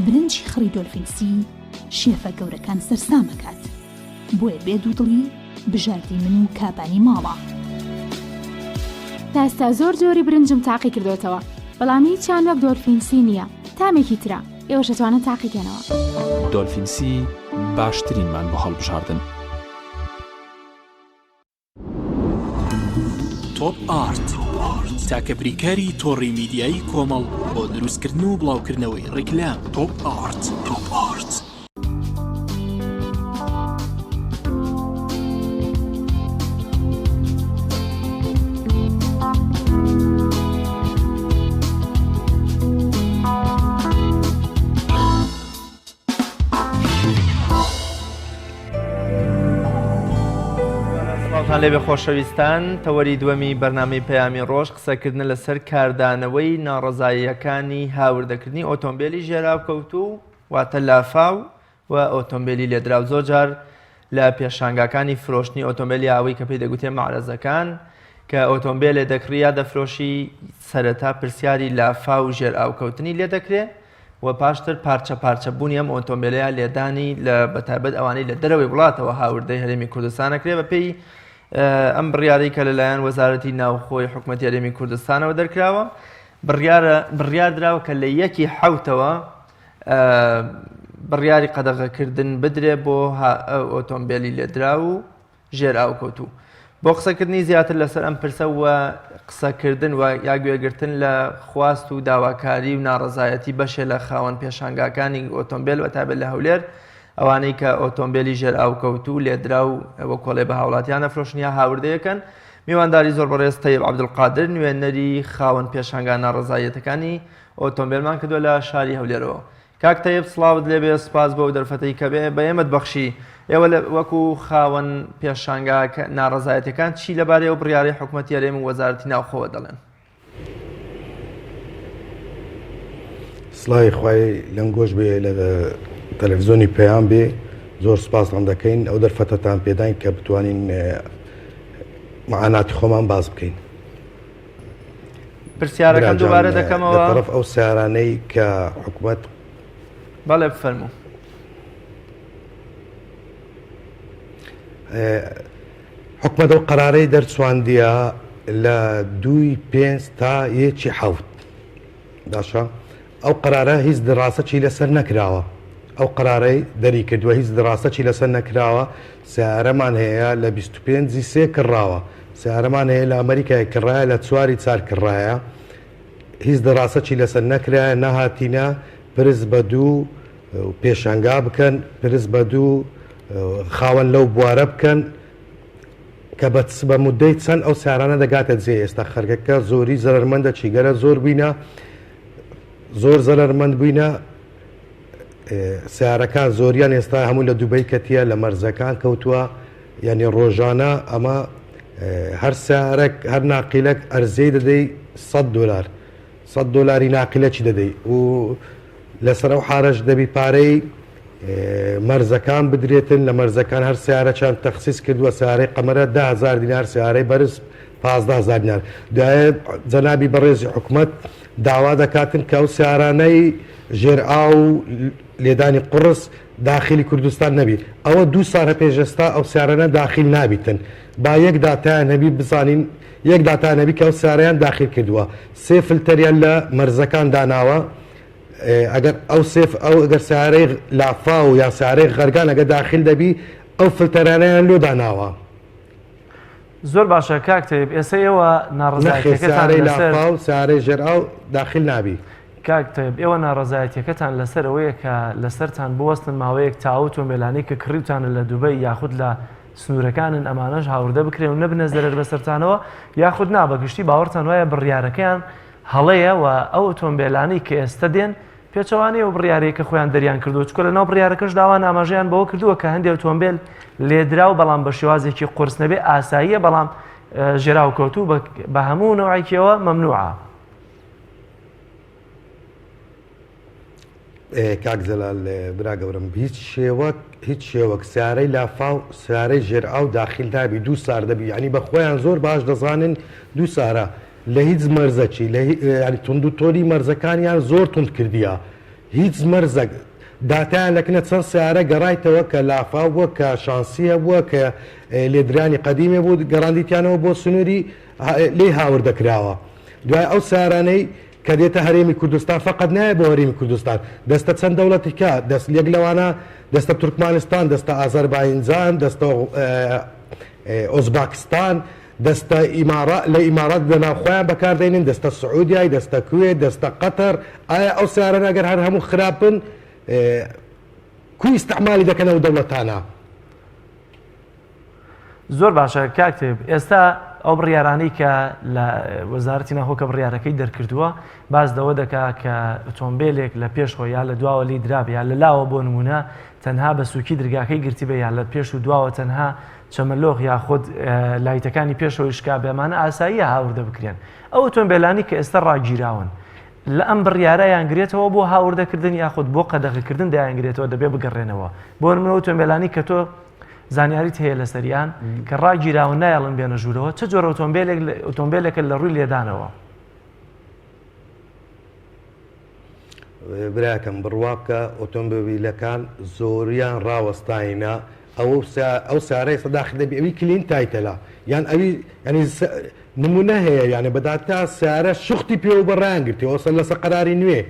برنجی خڕی دۆلفین سی شێفە گەورەکان سەرسام ئەکات. بۆیە بێ دوودڵی بژاردەی من و کابانی ماڵە. تا ئێستا زۆر جۆری برنجم تاقی کردۆتەوە بەڵام هیچیان وەک دۆلفین سی نییە تامێکی ترە ئێوەش ئەتوانن تاقی کەنەوە. دۆلفین سی باشترینمان بۆ هەڵبژاردن. تۆپ ئارت تاکە بریکاری تۆڕی میدیایی کۆمەڵ بۆ دروستکردن و بڵاوکردنەوەی ڕیکلام تۆپ ئارت تۆپ ئارت. سڵاوتان لێبێ خۆشەویستان تەوەری دووەمی بەرنامەی پەیامی ڕۆژ قسەکردنە لەسەر کاردانەوەی ناڕەزاییەکانی هاوردەکردنی ئۆتۆمبیلی ژێراوکەوتوو واتە لافاو و ئۆتۆمبیلی لێدراو زۆر جار لە پێشانگاکانی فرۆشتنی ئۆتۆمبیل یا ئەوەی کە پێی دەگوتێ مەعرەزەکان کە ئۆتۆمبیلێ دەکڕی یا دەفرۆشی سەرەتا پرسیاری لافاو و ژێرئاوکەوتنی لێ دەکرێ و پاشتر پارچە پارچە بوونی ئەم ئۆتۆمبیلەیە لێدانی لە بەتایبەت ئەوانەی لە دەرەوەی وڵاتەوە هاوردەی هەرێمی کوردستان ئەکرێ بەپێی ئەم بڕیارەی کە لەلایەن وەزارەتی ناوخۆی حکومەتی هەرێمی کوردستانەوە دەرکراوە. بڕیارە بڕیار دراوە کە لە یەکی حەوتەوە بڕیاری قەدەغەکردن بدرێ بۆ ئۆتۆمبێلی لێدراو و ژێر ئاوکەوتوو. بۆ قسەکردنی زیاتر لەسەر ئەم پرسە و قسەکردن و یا گوێگرتن لە خواست و داواکاری و ناڕەزایەتی بەشێ لە خاوەن پێشانگاکانی ئۆتۆمبێل بە تایبەت لە هەولێر ئەوانەی کە ئۆتۆمبێلی ژێر ئاوکەوتوو لێدراو وەکۆڵێ بە هاوڵاتیان ئەفرۆشن یا هاوردەیەکەن میوانداری زۆر بەڕێز تەیب عەبدولقادر نوێنەری خاوەن پێشانگا ناڕەزاییەتەکانی ئۆتۆمبێلمان کردووە لە شاری هەولێرەوە. کاک تەیب سڵاوت لێبێ سوپاس بۆ ئەو دەرفەتەی کە بە ئێمەت بەخشی. ئێوە وەکو خاوەن پێشانگا ناڕەزایەتیەکان چی لەبارەی ئەو بڕیارەی حکومەتی هەرێم و وەزارەتی ناوخۆوە دەڵێن؟ سڵاوی خوای لەنگۆش بێ لە تەلەفزیۆنی پەیام بێ زۆر سپاستان دەکەین ئەو دەرفەتەتان پێداین کە بتوانین معاناتی خۆمان باس بکەین. پرسیارەکەم دووبارە دەکەمەوە لە تەڕەف ئەو سیارانەی کە حکومەت بەڵێ بفەرموو. حکومەت ئەو قەرارەی دەرچواندیە لە دووی پێنج تا یەکی حەوت باشە ئەو قەرارە هیچ دڕاسەکی لەسەر نەکراوە ئەو قەرارەی دەری کردووە هیچ دڕاسەکی لەسەر نەکراوە سیارەمان هەیە لە 25 سێ کڕاوە سیارەمان هەیە لە ئەمریکای کڕایە لە چواری چار کڕایە هیچ دڕاسەکی لەسەر نەکرایە نەهاتینە پرس بە دوو پێشانگا بکەن پرس بە دوو خاوەن لەو بوارە بکەن کە بە بە مودەی چەند ئەو سیارانە دەگاتە جێ ئێستا خەرکەکە زۆری زەرەرمەندە چیگەرە زۆر بووینە زۆر زەرەرمەند بووینە سیارەکان زۆریان ئێستا هەموو لە دوبەی کەتیە لە مەرزەکان کەوتووە یعنی ڕۆژانە ئەمە هەر سیارەک هەر ناقیلەک ئەرزەی دەدەی 100 دلار 100 دلاری ناقلەکی دەدەی و لەسەر ئەو حارەش دەبی پارەی مەرزەکان بدرێتن لە مەرزەکان هەر سیارەچان تەخسیس کردووە سیارەی قەمەرە 10000 دینار سیارەی بەرز 15000 دینار دوایە جەنابی بەڕێزی حکومەت داوا دەکاتن کە ئەو سیارانەی ژێر ئاو و لێدانی قوڕس داخلی کوردستان نەبی ئەوە دوو سارە پێش ئێستا ئەو سیارانە داخیل نابیتن با یەک داتایان هەبی بزانین یەک داتایان هەبی کە ئەو سیارەیان داخیل کردووە سێ فلتەریان لە مەرزەکان داناوە ئەگەر ئەو سێف ئەو ئەگەر سیارەی لافاو یا سیارەی غەرگان ئەگە داخیل دەبی ئەو فلتەرانەیان لۆ داناوە. زۆر باشە کاک تەیب ئێستا ئێوە ناڕەزایەتیەکەتان نەخێر سیارەی لەسەر لافاو سیارەی ژێر ئاو داخیل نابی. کاک تەیب ئێوە ناڕەزایەتیەکەتان لەسەر ئەوەیە کە لەسەرتان بوەستن ماوەیەک تا ئەو ئۆتۆمبێلانەی کە کڕیوتانە لە دوبەی یاخود لە سنوورەکانن ئەمانەش هاوردە بکرێن و نەبنە زەرەر بەسەرتانەوە یاخود نا بە گشتی باوەڕتان وایە بڕیارەکەیان هەڵەیە و ئەو ئۆتۆمبێلانەی کە ئێستە دێن پێچەوانەی ئەو بڕیارەیە کە خۆیان دەریان کردووە چونکە لەناو بڕیارەکەشدا ئەوان ئاماژەیان بەوە کردووە کە هەندێک ئۆتۆمبێل لێدراو بەڵام بە شێوازێکی قورس نەبێ ئاساییە بەڵام ژێراو کەوتوو بە هەموو نەوعێکیەوە مەمنوعە. کاک جەلال برا گەورەم هیچ شێوەک هیچ شێوەک سیارەی لافاو سیارەی ژێر ئاو داخیل نابی دوو سار دەبی یعنی بە خۆیان زۆر باش دەزانن دوو سارە لە هیچ مەرزەکی لە یعنی توند و تۆلی مەرزەکانیان زۆر توند کردیە هیچ مەرزەک داتایان لەکنە چەند سیارە گەڕایتەوە کە لافاو بووە کە شانسی هەبووە کە لێدرانی قەدیمێ بوو گەڕاندیتیانەوە بۆ سنووری لێی هاوردە کراوە دوای ئەو سیارانەی کە دێتە هەرێمی کوردستان فەقەت نایە بۆ هەرێمی کوردستان دەستە چەند دەوڵەتیکە دەست یەک لەوانە دەستە تورکمانستان دەستە ئازەرباینجان دەستە ئۆزباکستان دەستە ئیماڕا لە ئیماڕات لە ناوخۆیان بەکار دەینن دەستە سعودیای دەستە کوێت دەستە قەتەر ئایا ئەو سیارانە ئەگەر هەر هەموو خراپ بن کو ئیستعمالی دەکەن ئەو دەوڵەتانە؟ زۆر باشە کاک تەیب ئێستا ئەو بڕیارانەی کە لە وەزارەتی ناوخۆ کە بڕیارەکەی دەرکردووە باس لەوە دەکا کە ئۆتۆمبیلێک لە پێشەوە یا لە دواوە لی درابێ یا لە لاوە بۆ نمونە تەنها بە سوکی درگاکەی گرتیبێ یا لە پێش و دواوە تەنها چەمەلۆخ یاخود لایتەکانی پێشەوەی شکابێ ئەمانە ئاساییە هاوردە بکرێن ئەو ئۆتۆمبیلانی کە ئێستا ڕاگیراون لە ئەم بڕیارە یانگرێتەوە بۆ هاوردەکردن یاخود بۆ قەدەغەکردن دەیانگرێتەوە دەبێ بگەڕێنەوە بۆ نمونە ئۆتۆمبیلانی کە تۆ زانیاریت هەیە لەسەریان کە ڕاگیراون نایەڵن بێنە ژوورەوە چ جۆرە ئۆتۆمبیلێک ئۆتۆمبیلێکە لە ڕووی لێدانەوە؟ براکەم بڕوا بکە ئۆتۆمبیلەکان زۆریان ڕاوەستاینە. ئەو ئەو سیارە ئێستا داخل دەبی ئەوی clean title ە یان ئەوی ینی نمونە هەیە یانە بەداتا سیارە شختی پێوە بە ڕایان گرتیەوە ئەوسە لەسە قەراری نوێ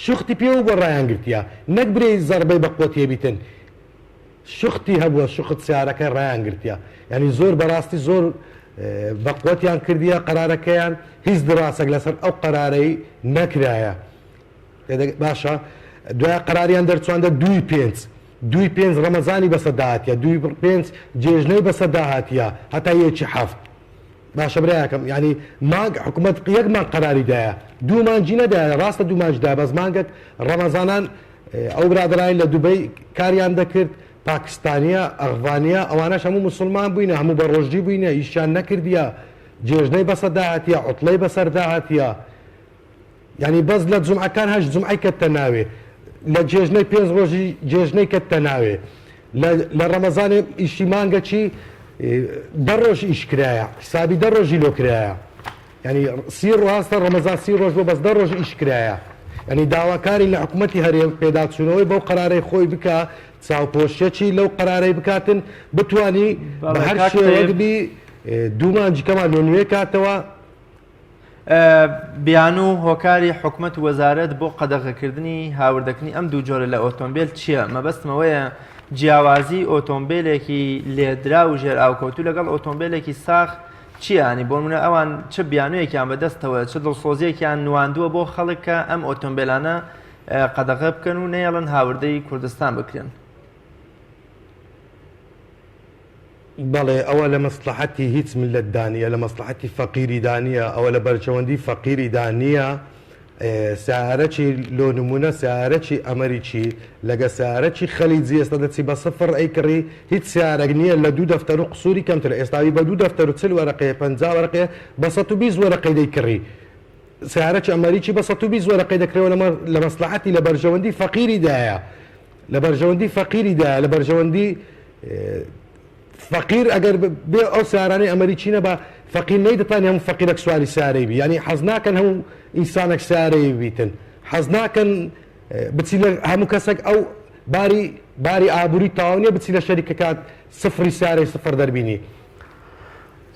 شختی پێوە بە ڕایان گرتیە نەک برێی زەڕبەی بە قوتیە بیتن شختی هەبووە شخت سیارەکە ڕایان گرتیە یعنی زۆر بەڕاستی زۆر بە قوتیان کردیە قەرارەکەیان هیچ دراسەک لەسەر ئەو قەرارەی نەکرایە باشە دوای قەراریان دەرچواندە دووی پێنج دووی پێنج ڕەمەزانی بەسەر داهاتیە دووی پێنج جێژنەی بەسەر داهاتیە هەتا یەکی حەفت باشە برایەکەم یعنی مانگ حکوومەت یەک مانگ قەراری دایە دوو مانگی نەدایە ڕاستە دوو مانگ دا بەس مانگەک ڕەمەزانان ئەو برادرای لە دوبەی کاریان دەکرد پاکستانیە ئەغوانیە ئەوانەش هەموو مسلمان بووینە هەموو بە ڕۆژی بووینە ئیشیان نەکردیە جێژنەی بەسەر داهاتیە عوتڵەی بەسەر داهاتیە یانی بەس لە جومعەکان هەشت جومعەی کەتتە ناوێ لە جێژنەی پێنج ڕۆژی جێژنەی کەتتە ناوێ لە لە ڕەمەزانێ ئیشی مانگەکی دە ڕۆژ ئیش کرایە حسابی دە ڕۆژی لۆ کرایە یعنی سی ڕاستە ڕەمەزان سی ڕۆژ بۆ بەس دە ڕۆژ ئیش کرایە یعنی داواکاری لە حکوومەتی هەرێم پێداچوونەوەی بەو قەرارەی خۆی بکە چاوپۆشیەکی لەو قەرارەی بکاتن بتانی بە هەر شێوەک بی دوو مانجیکەمان لۆ نوێ کاتەوە بیانوو و هۆکاری حکومەت و وەزارەت بۆ قەدەغەکردنی هاوردەکردنی ئەم دوو جۆرە لە ئۆتۆمبێل چییە؟ مەبەستم ئەوەیە جیاوازی ئۆتۆمبێلێکی لێدراو و ژێرئاوکەوتوو لەگەڵ ئۆتۆمبێلێکی ساغ چییە؟ ینی بۆ نمونە ئەوان چ بیانوویەکیان بەدەستەوە چ دڵسۆزییەکیان نواندووە بۆ خەڵک کە ئەم ئۆتۆمبێلانە قەدەغە بکەن و نەیەڵن هاوردەی کوردستان بکرێن؟ بەڵێ ئەوە لە مەسڵەحەتی هیچ میللەت دا نییە، لە مەسڵەحەتی فەقیری دا نییە، ئەوە لە بەرژەوەندی فەقیری دا نییە، سەیارەکی لۆ نموونە سەیارەکی ئەمەریکی لەگە سەیارەکی خەلیجی ئێستا دەچی بە سفر ئەیکڕی هیچ سەیارەک نییە لە دوو دەفتەر و قسووری کەمترە ئێستا ئەوی بە دوو دەفتەر و 40 وەرەقەیە 50 وەرەقەیە بە 120 وەرەقەی دەیکڕی سەیارەکی ئەمەریکی بە 120 وەرەقەی دەکرێەوە لە مەسڵەحەتی لە بەرژەوەندی فەقیری دایە لە بەرژەوەندی فەقیری دایە لە بەرژەوەندی فەقیر ئەگەر بێ ئەو سارانەی ئەمریکی نەبا فەقیر نەیدەتانی هەموو فەقیرێک سواری سارەی بی یعنی حەز ناکەن هەموو ئینسانێک سارەی بیتن حەز ناکەن بچی لە هەموو کەسێک ئەو باری باری ئابووری تاو نیە بچی لە شەریکەکات سفری سارەی سفر دەربینی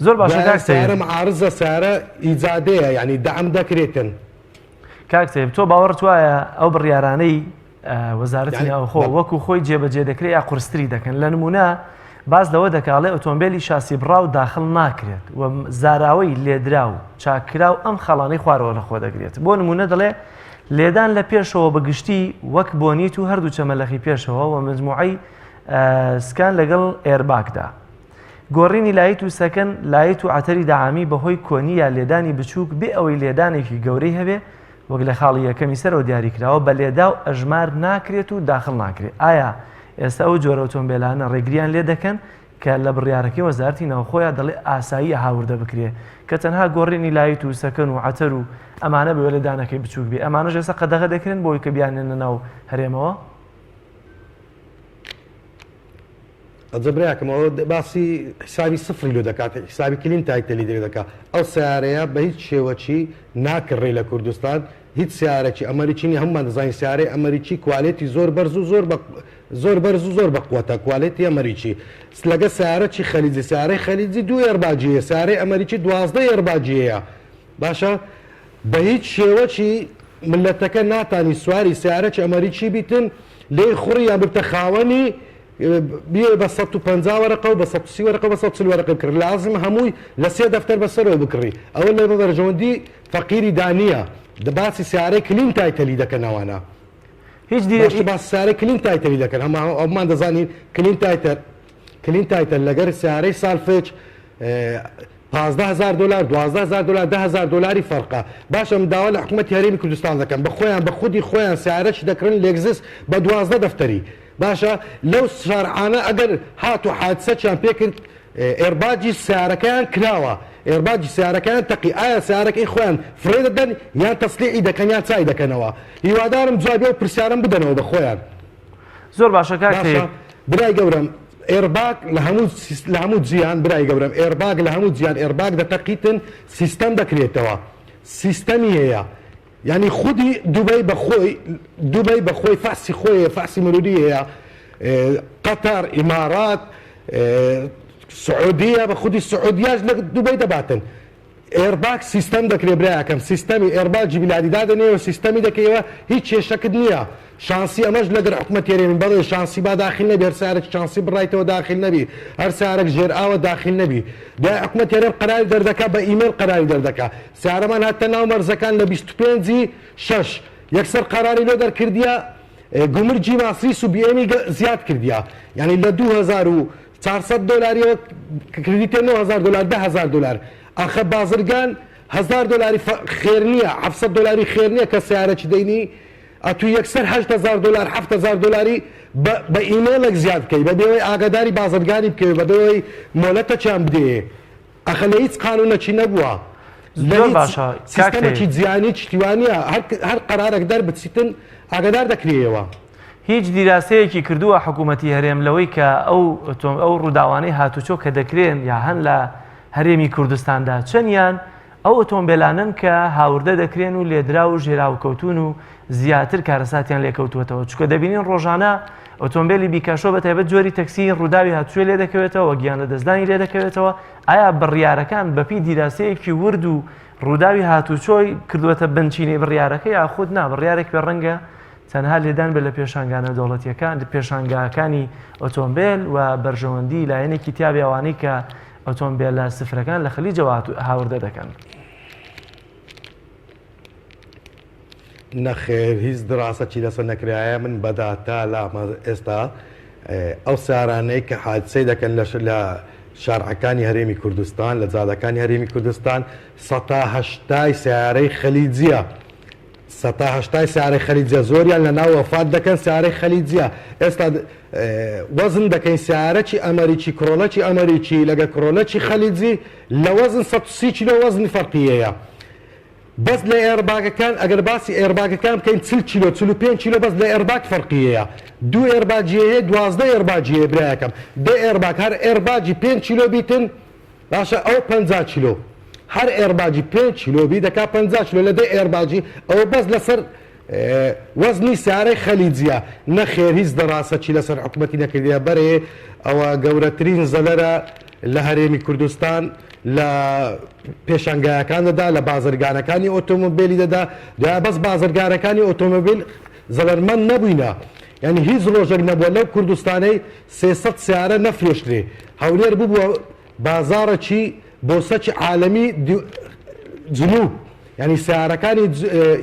زۆر باشە کاک سارە معارزە سارە ئیجادەیە یعنی دەعم دەکرێتن کاک تەیب تۆ باوەڕت وایە ئەو بڕیارانەی وەزارەتی ناوخۆ وەکو خۆی جێبەجێ دەکرێت یا قورستری دەکەن لە نمونە باس لەوە دەکاڵێ ئۆتۆمبیلی شاسی بڕاو داخل ناکرێت و زاراوەی لێدرا و چاکرا و ئەم خەڵانەی خوارەوە لەخۆ دەگرێت بۆ نمونە دەڵێ لێدان لە پێشەوە بە گشتی وەک بۆنیت و هەردوو چەمەلەخی پێشەوە و مجموعەی سکان لەگەڵ airbag دا گۆڕینی light و سەکەن light و عەتەری دەعامی بەهۆی کۆنی یا لێدانی بچووک بێ ئەوەی لێدانێکی گەورەی هەبێ وەک لە خاڵی یەکەمی سەرەوە دیاری کراوە بە لێداو ئەژمار ناکرێت و داخڵ ناکرێت ئایا ئێستا ئەو جۆرە ئۆتۆمبێلانە ڕێگریان لێ دەکەن کە لە بڕیارەکەی وەزارەتی ناوخۆیا دەڵێ ئاساییە هاوردە بکرێ کە تەنها گۆڕینی light و سەکەن و عەتەر و ئەمانە بێ لێدانەکەی بچووک بێ ئەمانەش ئێستا قەدەغە دەکرێن بۆی کە بیانێنە ناو هەرێمەوە؟ ئەجە براکەم ئەوە باسی حسابی سفری لۆ دەکات حسابی clean title ی لێ دەکات ئەو سیارەیە بە هیچ شێوەکی ناکڕێ لە کوردستان هیچ سیارەکی ئەمریکی نیە هەمومان دەزانین سیارەی ئەمریکی quality زۆر بەرز و زۆر بە زۆر بەرز و زۆر بەقوەتە quality ئەمریکی لەگە سیارەکی خەلیجی سیارەی خەلیجی دوو airbag یە سیارەی ئەمریکی 12 airbag یە باشە بە هیچ شێوەکی ملەتەکە ناتانی سواری سیارەکی ئەمریکی بیتن لێی خوڕی یان ببتە خاوەنی بیەوێ بە 150 وەرەقە و بە 130 وەرەقە و بە 140 وەرەقە بکڕی لازم هەمووی لە سێ دەفتەر بەسەرەوە بکڕی ئەوە لە بەرژەوەندی فەقیری دانیە باسی سیارەی clean title ی دەکەن ئەوانە هیچ باشتر باسی سیارەی clean title ی دەکەن هەموو ئەومان دەزانین clean title clean title لەگەر سیارەی salvage 15000 دلار 12000 دلار 10000 دلاری فەرقە باشە من داوا لە حکوومەتی هەرێمی کوردستان دەکەم بە خۆیان بە خودی خۆیان سیارەش دەکڕن لێکزس بە دوازدە دەفتەری باشە لەو شارعانە ئەگەر هات و حادسەچیان پێکرد airbag ی سیارەکەیان کراوە airbag ی سیارەکەیان تەقی ئایا سیارەکەی خۆیان فڕێ دەدەن یان تەسلیعی دەکەن یان چای دەکەنەوە هیوادارم جوابی ئەو پرسیارەم بدەنەوە بە خۆیان. زۆر باشە کاک باشە تەیب. برای گەورەم airbag لە هەموو لە هەموو جیهان برای گەورەم airbag لە هەموو جیهان airbag دەتەقیتن سیستەم دەکرێتەوە سیستەمی هەیە یانی خودی دوبەی بە خۆی دوبەی بە خۆی فەحسی خۆی هەیە فەحسی مروری هەیە. قەتەر، ئیمارات، سعودیە، بە خودی سعودیاش لە دوبەی دەباتن. airbag سیستەم دەکرێ برایەکەم سیستەمی airbag ی بلادی دادەنێی و سیستەمی دەکەیەوە هیچ کێشەکت نییە شانسی ئەمەش لەگەر حکومەت هەرێمی بەڵێ شانسی با داخل نەبی هەر سیارەک شانسی بڕایتەوە داخل نەبی هەر سیارەک ژێر ئاوە داخل نەبی دوای حکومەت هەرێم قەراری دەردەکا بە ئیمەیل قەراری دەردەکا سیارەمان هاتە ناو مەرزەکان لە 25 ی شەش یەکسەر قەراری لۆ دەرکردیە گومرگی ماسریس و بی ئێمی زیاد کردیە یانی لە 2400 دۆلاریەوە کردیتە 9000 دۆلار 10000 دۆلار ئاخە بازرگان هەزار دۆلاری خێر نییە 700 دۆلاری خێر نییە کە سیارەکی دەینی ئەتوو یەکسەر 8000 دۆلار 7000 دۆلاری بە ئیمێڵێک زیاد بکەی بە بێوەی ئاگاداری بازرگانی بکەوێ بە بێوەی مۆلەتەکیان بدەیێ ئەخە لە هیچ قانونەکی نەبووە لە زۆر هیچ باشە کاک سیستەمەکی تەیب. جیهانی شتی وا نییە هەر هەر قەرارەک دەربچیتن ئاگادار دەکرێیەوە. هیچ دیراسەیەکی کردووە حکوومەتی هەرێم لەوەی کە ئەو ئەو ڕووداوانەی هاتوچۆ کە دەکرێن یا هەن لە هەرێمی کوردستاندا چەندیان ئەو ئۆتۆمبێلانەن کە هاوردە دەکرێن و لێدراو و ژێراوکەوتوون و زیاتر کارەساتیان لێکەوتووەتەوە چونکە دەبینین ڕۆژانە ئۆتۆمبێلی بیکاشۆ بە تایبەت جۆری تەکسی ڕووداوی هاتوچۆی لێ دەکەوێتەوە گیان لەدەستدانی لێ دەکەوێتەوە ئایا بڕیارەکان بەپی دیراسەیەکی ورد و ڕووداوی هاتوچۆی کردووەتە بنچینەی بڕیارەکە یاخود نا بڕیارێک پێ ڕەنگە تەنها لێدان بێت لە پێشانگا نێودەوڵەتییەکان، پێشانگاکانی ئۆتۆمبێل و بەرژەوەندی لایەنێکی تیابێ ئەوانەی کە ئۆتۆمبێلە سفرەکان لە خلیجەوە هاوردە دەکەن. نەخێر هیچ دراسەکی لەسەر نەکرایە من بە داتا لامە ئێستا ئەو سیارانەی کە حادسەی دەکەن لە لە شارعەکانی هەرێمی کوردستان لە جادەکانی هەرێمی کوردستان سەتا هەشتای سیارەی خەلیجیە سەتا هەشتای سیارەی خەلیجیە زۆریان لە ناو وەفات دەکەن سیارەی خەلیجیە ئێستا وەزن دەکەین سیارەکی ئەمەریکی کرۆلەکی ئەمەریکی لەگە کرۆلەکی خەلیجی لە وەزن 130 کیلۆ وەزنی فەرقی هەیە بەس لە airbag ەکان ئەگەر باسی airbag ەکان بکەین 40 کیلۆ 45 کیلۆ بەس لە airbag فەرقی هەیە دوو airbag ی هەیە 12 airbag ی هەیە برایەکەم دە airbag هەر airbag ی 5 کیلۆ بیتن باشە ئەوە 50 کیلۆ هەر airbag ی پێنج کیلۆ بی دەکا 50 کیلۆ لە دە airbag ی ئەوە بەس لەسەر وەزنی سیارەی خەلیجیە نەخێر هیچ دەراسەکی لەسەر حکومەتی نەکردیە بەرێ ئەوە گەورەترین زەلەرە لە هەرێمی کوردستان لە پێشانگایەکان دەدا لە بازرگانەکانی ئۆتۆمۆبیلی دەدا دوای بەس بازرگانەکانی ئۆتۆمۆبیل زەلەرمەند نەبووینە یعنی هیچ ڕۆژێک نەبووە لەو کوردستانەی 300 سیارە نەفرۆشترێ هەولێر ببووە بازاڕەکی بۆسەکی عالەمی جنوب یعنی سیارەکانی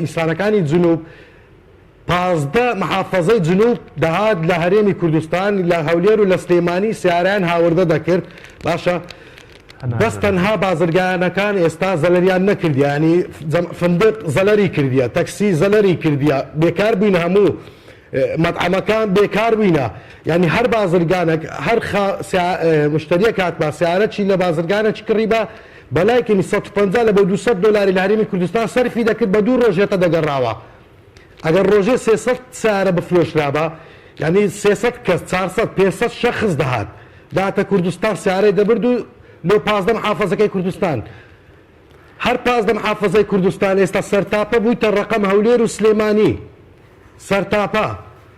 ئینسانەکانی جنوب 15 محافظەی جنوب دەهات لە هەرێمی کوردستان لە هەولێر و لە سلێمانی سیارەیان هاوردە دەکرد باشە بەس تەنها بازرگانەکان ئێستا زەلەریان نەکردیە ینی فندق زەلەری کردیە تەکسی زەلەری کردیە بێکار بووین هەموو مەتعەمەکان بێکار بووینە یانی هەر بازرگانەک هەر مشتریەک هاتبا سیارەکی لە بازرگانەکی کڕیبا بەلای کەمی 150 لە بۆ 200 دۆلاری لە هەرێمی کوردستان سەرفی دەکرد بە دوو ڕۆژێتە دەگەڕاوە ئەگەر ڕۆژێ 300 سیارە بفرۆشرابا یعنی 300 کەس 400 500 شەخص دەهات داتە کوردستان سیارەی دەبرد و لۆ 15 محافەزەکەی کوردستان هەر 15 محافەزەی کوردستان ئێستا سەرتاپە بوویتە ڕەقەم هەولێر و سلێمانی سەرتاپا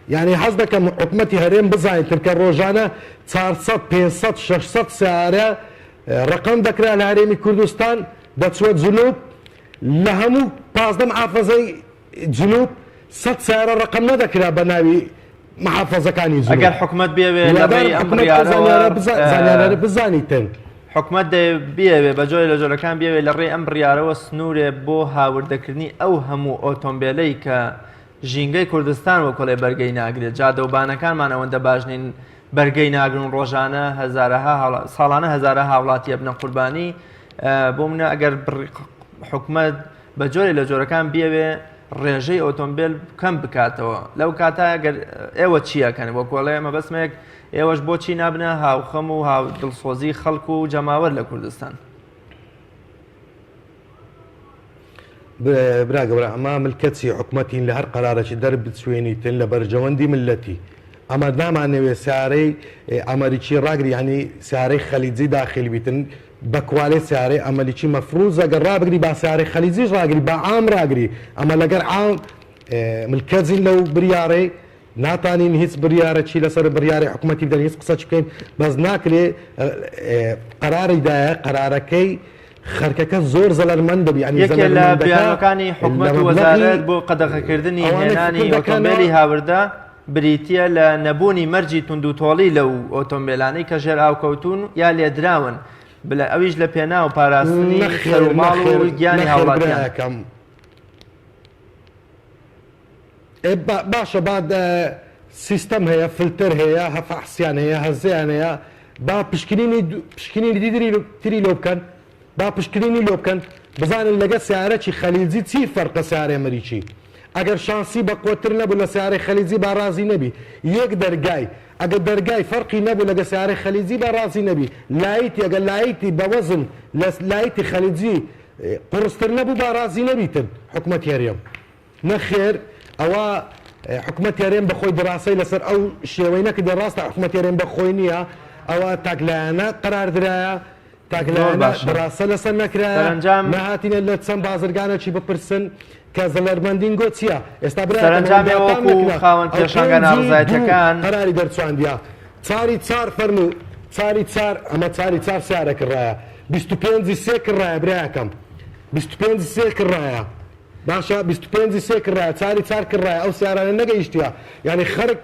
یانی حەز دەکەم حکومەتی هەرێم بزانیتن کە ڕۆژانە 400 500 600 سیارە ڕەقەم دەکرا لە هەرێمی کوردستان دەچوە جنوب لە هەموو 15 محافەزەی جنوب 100 سیارە ڕەقەم نەدەکرا بە ناوی محافەزەکانی جنوب. ئەگەر حکومەت بێوێ لە هیوادارم ڕێی ئەم حکومەت ئەو بڕیارەوە زانیارە بزا- زانیارانە بزانیتن. حکومەت دەیەوێ بیەوێ بە جۆرێ لە جۆرەکان بیەوێ لە ڕێی ئەم بڕیارەوە سنوورێ بۆ هاوردەکردنی ئەو هەموو ئۆتۆمبێلەی کە ژینگەی کوردستان وەکۆڵێ بەرگەی ناگرێت جادەوبانەکانمان ئەوەندە باش نین بەرگەی ناگرن و ڕۆژانە هەزارەها ساڵانە هەزارە هاوڵاتی ئەبنە قوربانی بۆ منە ئەگەر حکومەت بە جۆرێ لە جۆرەکان بیەوێ ڕێژەی ئۆتۆمبیل کەم بکاتەوە لەو کاتە گەر ئێوە چیەکەن وەکۆڵێ مەبەستمێک ئێوەش بۆچی نابنە هاوخەم و هاو دڵسۆزی خەڵک و جەماوەر لە کوردستان؟ برا گەورە ئەمە ملکەچی حکومەتین لە هەر قەرارەکی دەربچوێنیتن لە بەرژەوەندی ملەتی ئەمە نامانەوێ سیارەی ئەمەریکی ڕاگری یانی سیارەی خەلیجی داخیل بیتن بە کوالێ سیارەی ئەمەریکی مەفروزە گەر ڕابگری با سیارەی خەلیجیش ڕاگری با عام ڕاگری ئەمە لەگەر عام ملکەجین لەو بریارەی. ناتانین هیچ بریارەکی لەسەر بریاری حکومەتی بدەن هیچ قسەچ بکەین بەس ناکرێ قەراری دایە قەرارەکەی خەرکەکە زۆر زەلەرمەند دەبی یعنی یەکێ لە بیانوەکانی حکومەت و وەزارەت بۆ قەدەغەکردنی هێنانی ئۆتۆمبێلی هاوردە بریتییە لە نەبوونی مەرجی توندوتۆڵی لەو ئۆتۆمبێلانەی کە ژێر ئاو کەوتوون یا لێدراون بلە ئەویش لە پێناو پاراستنی سەر و ماڵ و گیانی هاوڵاتیان. باشە با سیستەم هەیە فلتەر هەیە هە فەحسیان هەیە هەزیان هەیە با پشکنینی پشکنینی تری لۆ بکەن با پشکنینی لۆ بکەن بزانن لەگە سیارەکی خەلیجی چی فەرقە سیارەی ئەمریکی ئەگەر شانسی بەقوەتر نەبوو لە سیارەی خەلیجی با ڕازی نەبی یەک دەرگای ئەگەر دەرگای فەرقی نەبوو لەگە سیارەی خەلیجی با ڕازی نەبی لایتی ئەگەر لایتی بە وەزن لە لایتی خەلیجی قوڕستر نەبوو با ڕازی نەبیتن حکومەتی هەرێم. نەخێر ئەوە حکومەتی هەرێم بەخۆی دڕاسەی لەسەر ئەو شێوەی نەکردە ڕاستە حکومەتی هەرێم بەخۆی نییە ئەوە تاکلایەنە قەرار درایە زۆر تاکلایەنە باشە دڕاسە لەسەر نەکرایە سەرەنجام نەهاتینە لە چەند بازرگانێکی بپرسن کە زەلەرمەندین گۆ چییە ئێستا برایەکەم سەرەنجام ئەوەندە ئێوە تام وەکو نەکرا خاوەن ئەو پێشانگا پێنجی دوو ناڕەزایەتیەکان قەراری دەرچواندیە چاری چار فەرموو چاری چار ئەمە چاری چار سیارە کڕایە 25 سێ کڕایە برایەکەم 25 سێ کڕایە باشە 25 ی سێ کڕایە چاری چار کڕایە ئەو سیارانە نەگەیشتیە یانی خەرک